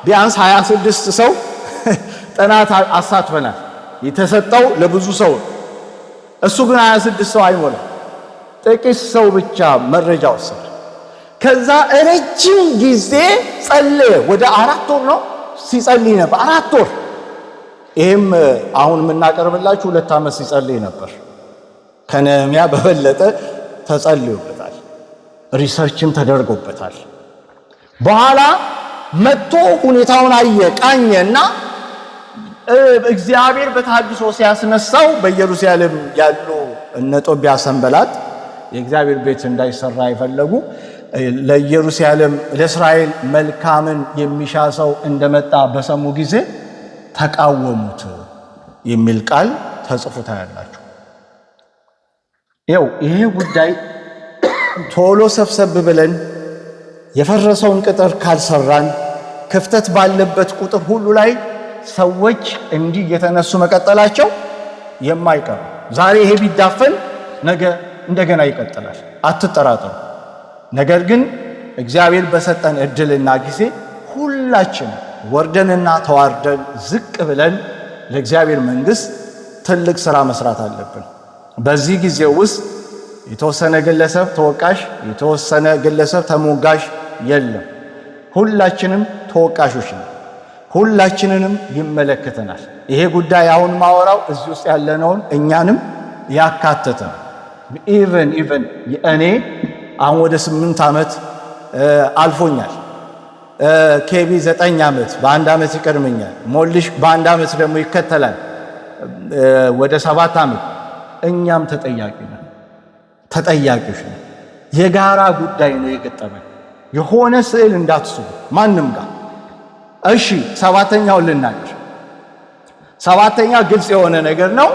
ቢያንስ 26 ሰው ጥናት አሳትፈናል። የተሰጠው ለብዙ ሰው፣ እሱ ግን 26 ሰው አይሞላም። ጥቂት ሰው ብቻ መረጃ ወሰደ። ከዛ ረጅም ጊዜ ጸለየ። ወደ 4 ወር ነው ሲጸልይ ነበር። 4 ወር። ይህም አሁን የምናቀርብላችሁ 2 ዓመት ሲጸልይ ነበር። ከነህምያ በበለጠ ተጸልዮበታል። Research ም ተደርጎበታል። በኋላ መጥቶ ሁኔታውን አየ፣ ቃኘ እና እግዚአብሔር በተሐድሶ ሲያስነሳው በኢየሩሳሌም ያሉ እነ ጦቢያ፣ ሰንበላጥ የእግዚአብሔር ቤት እንዳይሰራ የፈለጉ ለኢየሩሳሌም ለእስራኤል መልካምን የሚሻ ሰው እንደመጣ በሰሙ ጊዜ ተቃወሙት የሚል ቃል ተጽፎ ታያላችሁ። ይኸው ይሄ ጉዳይ ቶሎ ሰብሰብ ብለን የፈረሰውን ቅጥር ካልሰራን ክፍተት ባለበት ቁጥር ሁሉ ላይ ሰዎች እንዲህ እየተነሱ መቀጠላቸው የማይቀር፣ ዛሬ ይሄ ቢዳፈን ነገ እንደገና ይቀጥላል፣ አትጠራጠሩ። ነገር ግን እግዚአብሔር በሰጠን እድልና ጊዜ ሁላችን ወርደንና ተዋርደን ዝቅ ብለን ለእግዚአብሔር መንግሥት ትልቅ ስራ መስራት አለብን። በዚህ ጊዜ ውስጥ የተወሰነ ግለሰብ ተወቃሽ፣ የተወሰነ ግለሰብ ተሞጋሽ የለም። ሁላችንም ተወቃሾች ነን። ሁላችንንም ይመለከተናል። ይሄ ጉዳይ አሁን ማወራው እዚህ ውስጥ ያለነውን እኛንም ያካተተ ነው። Even እኔ አሁን ወደ 8 ዓመት አልፎኛል። ኬቢ 9 ዓመት፣ በአንድ ዓመት ይቀድመኛል። ሞልሽ በአንድ ዓመት ደግሞ ይከተላል። ወደ 7 ዓመት። እኛም ተጠያቂ ነን፣ ተጠያቂዎች ነን። የጋራ ጉዳይ ነው የገጠመን። የሆነ ስዕል እንዳትስሉ ማንም ጋር። እሺ፣ ሰባተኛውን ልናገር። ሰባተኛ ግልጽ የሆነ ነገር ነው።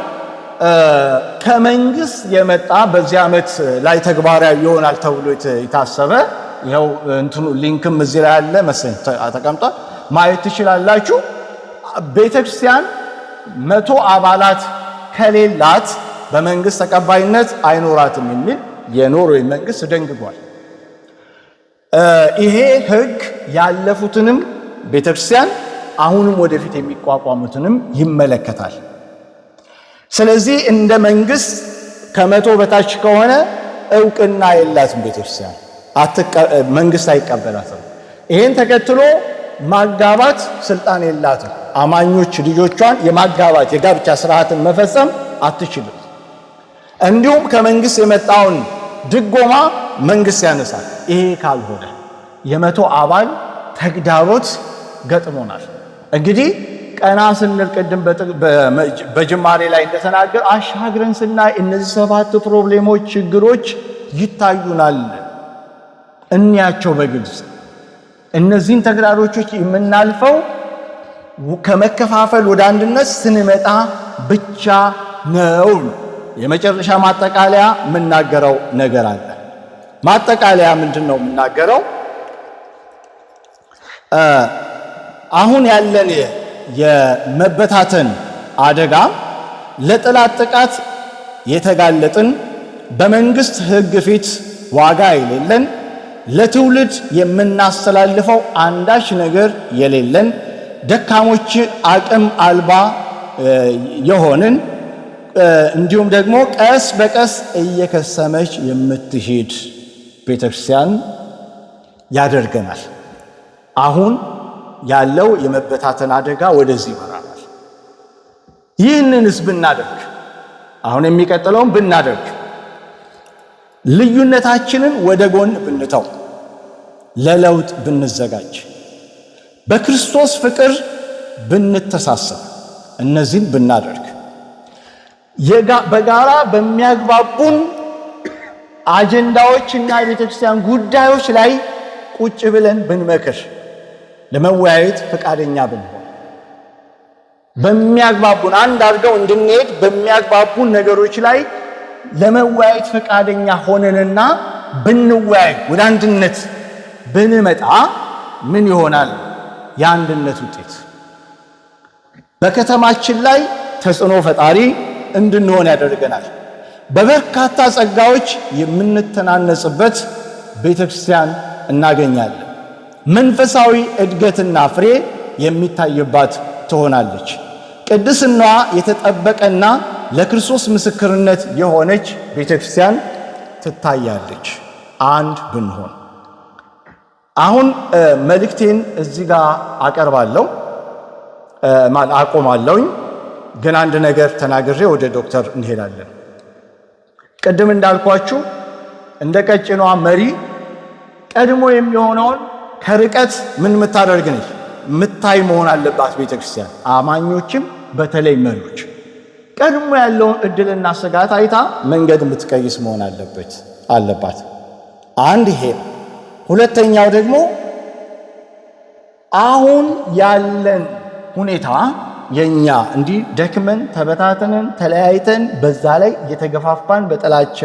ከመንግስት የመጣ በዚህ ዓመት ላይ ተግባራዊ ይሆናል ተብሎ የታሰበ፣ ይኸው እንትኑ link ም እዚህ ላይ ያለ መሰለኝ ተቀምጧል፣ ማየት ትችላላችሁ። ቤተክርስቲያን 100 አባላት ከሌላት በመንግስት ተቀባይነት አይኖራትም የሚል የኖርዌይ መንግስት ደንግጓል። ይሄ ህግ ያለፉትንም ቤተክርስቲያን አሁንም ወደፊት የሚቋቋሙትንም ይመለከታል። ስለዚህ እንደ መንግስት ከ100 በታች ከሆነ እውቅና የላትም ቤተክርስቲያን፣ መንግስት አይቀበላትም። ይሄን ተከትሎ ማጋባት ስልጣን የላትም። አማኞች ልጆቿን የማጋባት የጋብቻ ስርዓትን መፈጸም አትችልም። እንዲሁም ከመንግስት የመጣውን ድጎማ መንግስት ያነሳል። ይሄ ካልሆነ የ100 አባል ተግዳሮት ገጥሞናል። እንግዲህ ቀና ስንል ቅድም በጅማሬ ላይ እንደተናገር አሻግረን ስናይ እነዚህ ሰባት problem ኦች፣ ችግሮች ይታዩናል። እንያቸው በግልጽ። እነዚህን ተግዳሮቶች የምናልፈው ከመከፋፈል ወደ አንድነት ስንመጣ ብቻ ነው። የመጨረሻ ማጠቃለያ የምናገረው ነገር አለ። ማጠቃለያ ምንድን ነው የምናገረው? አሁን ያለን የመበታተን አደጋ ለጠላት ጥቃት የተጋለጥን፣ በመንግስት ሕግ ፊት ዋጋ የሌለን፣ ለትውልድ የምናስተላልፈው አንዳች ነገር የሌለን፣ ደካሞች፣ አቅም አልባ የሆንን፣ እንዲሁም ደግሞ ቀስ በቀስ እየከሰመች የምትሄድ ቤተክርስቲያን ያደርገናል። አሁን ያለው የመበታተን አደጋ ወደዚህ ይመራናል። ይህንንስ ብናደርግ፣ አሁን የሚቀጥለውን ብናደርግ፣ ልዩነታችንን ወደ ጎን ብንተው፣ ለለውጥ ብንዘጋጅ፣ በክርስቶስ ፍቅር ብንተሳሰብ፣ እነዚህን ብናደርግ፣ በጋራ በሚያግባቡን አጀንዳዎች እና የቤተክርስቲያን ጉዳዮች ላይ ቁጭ ብለን ብንመክር፣ ለመወያየት ፈቃደኛ ብንሆን፣ በሚያግባቡን አንድ አድርገው እንድንሄድ በሚያግባቡን ነገሮች ላይ ለመወያየት ፈቃደኛ ሆነንና ብንወያይ፣ ወደ አንድነት ብንመጣ ምን ይሆናል? የአንድነት ውጤት በከተማችን ላይ ተጽዕኖ ፈጣሪ እንድንሆን ያደርገናል። በበርካታ ጸጋዎች የምንተናነጽበት ቤተክርስቲያን እናገኛለን። መንፈሳዊ እድገትና ፍሬ የሚታይባት ትሆናለች። ቅድስናዋ የተጠበቀና ለክርስቶስ ምስክርነት የሆነች ቤተክርስቲያን ትታያለች። አንድ ብንሆን። አሁን መልእክቴን እዚህ ጋር አቀርባለሁ፣ አቆማለሁኝ። ግን አንድ ነገር ተናግሬ ወደ ዶክተር እንሄዳለን። ቅድም እንዳልኳችሁ እንደ ቀጭኗ መሪ ቀድሞ የሚሆነውን ከርቀት ምን የምታደርግ ነች? ምታይ መሆን አለባት ቤተክርስቲያን። አማኞችም በተለይ መሪዎች ቀድሞ ያለውን እድልና ስጋት አይታ መንገድ የምትቀይስ መሆን አለባት። አንድ ይሄ ነው። ሁለተኛው ደግሞ አሁን ያለን ሁኔታ የኛ እንዲህ ደክመን ተበታትነን ተለያይተን በዛ ላይ እየተገፋፋን በጥላቻ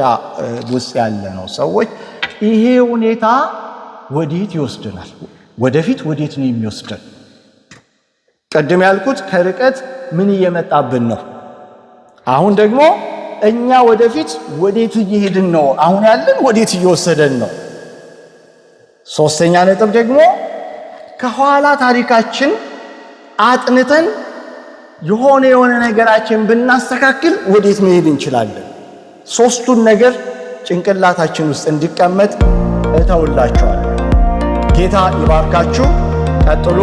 ውስጥ ያለ ነው ሰዎች፣ ይሄ ሁኔታ ወዴት ይወስደናል? ወደፊት ወዴት ነው የሚወስደን? ቅድም ያልኩት ከርቀት ምን እየመጣብን ነው? አሁን ደግሞ እኛ ወደፊት ወዴት እየሄድን ነው? አሁን ያለን ወዴት እየወሰደን ነው? ሶስተኛ ነጥብ ደግሞ ከኋላ ታሪካችን አጥንተን የሆነ የሆነ ነገራችን ብናስተካክል ወዴት መሄድ እንችላለን? ሶስቱን ነገር ጭንቅላታችን ውስጥ እንዲቀመጥ እተውላችኋለሁ። ጌታ ይባርካችሁ። ቀጥሎ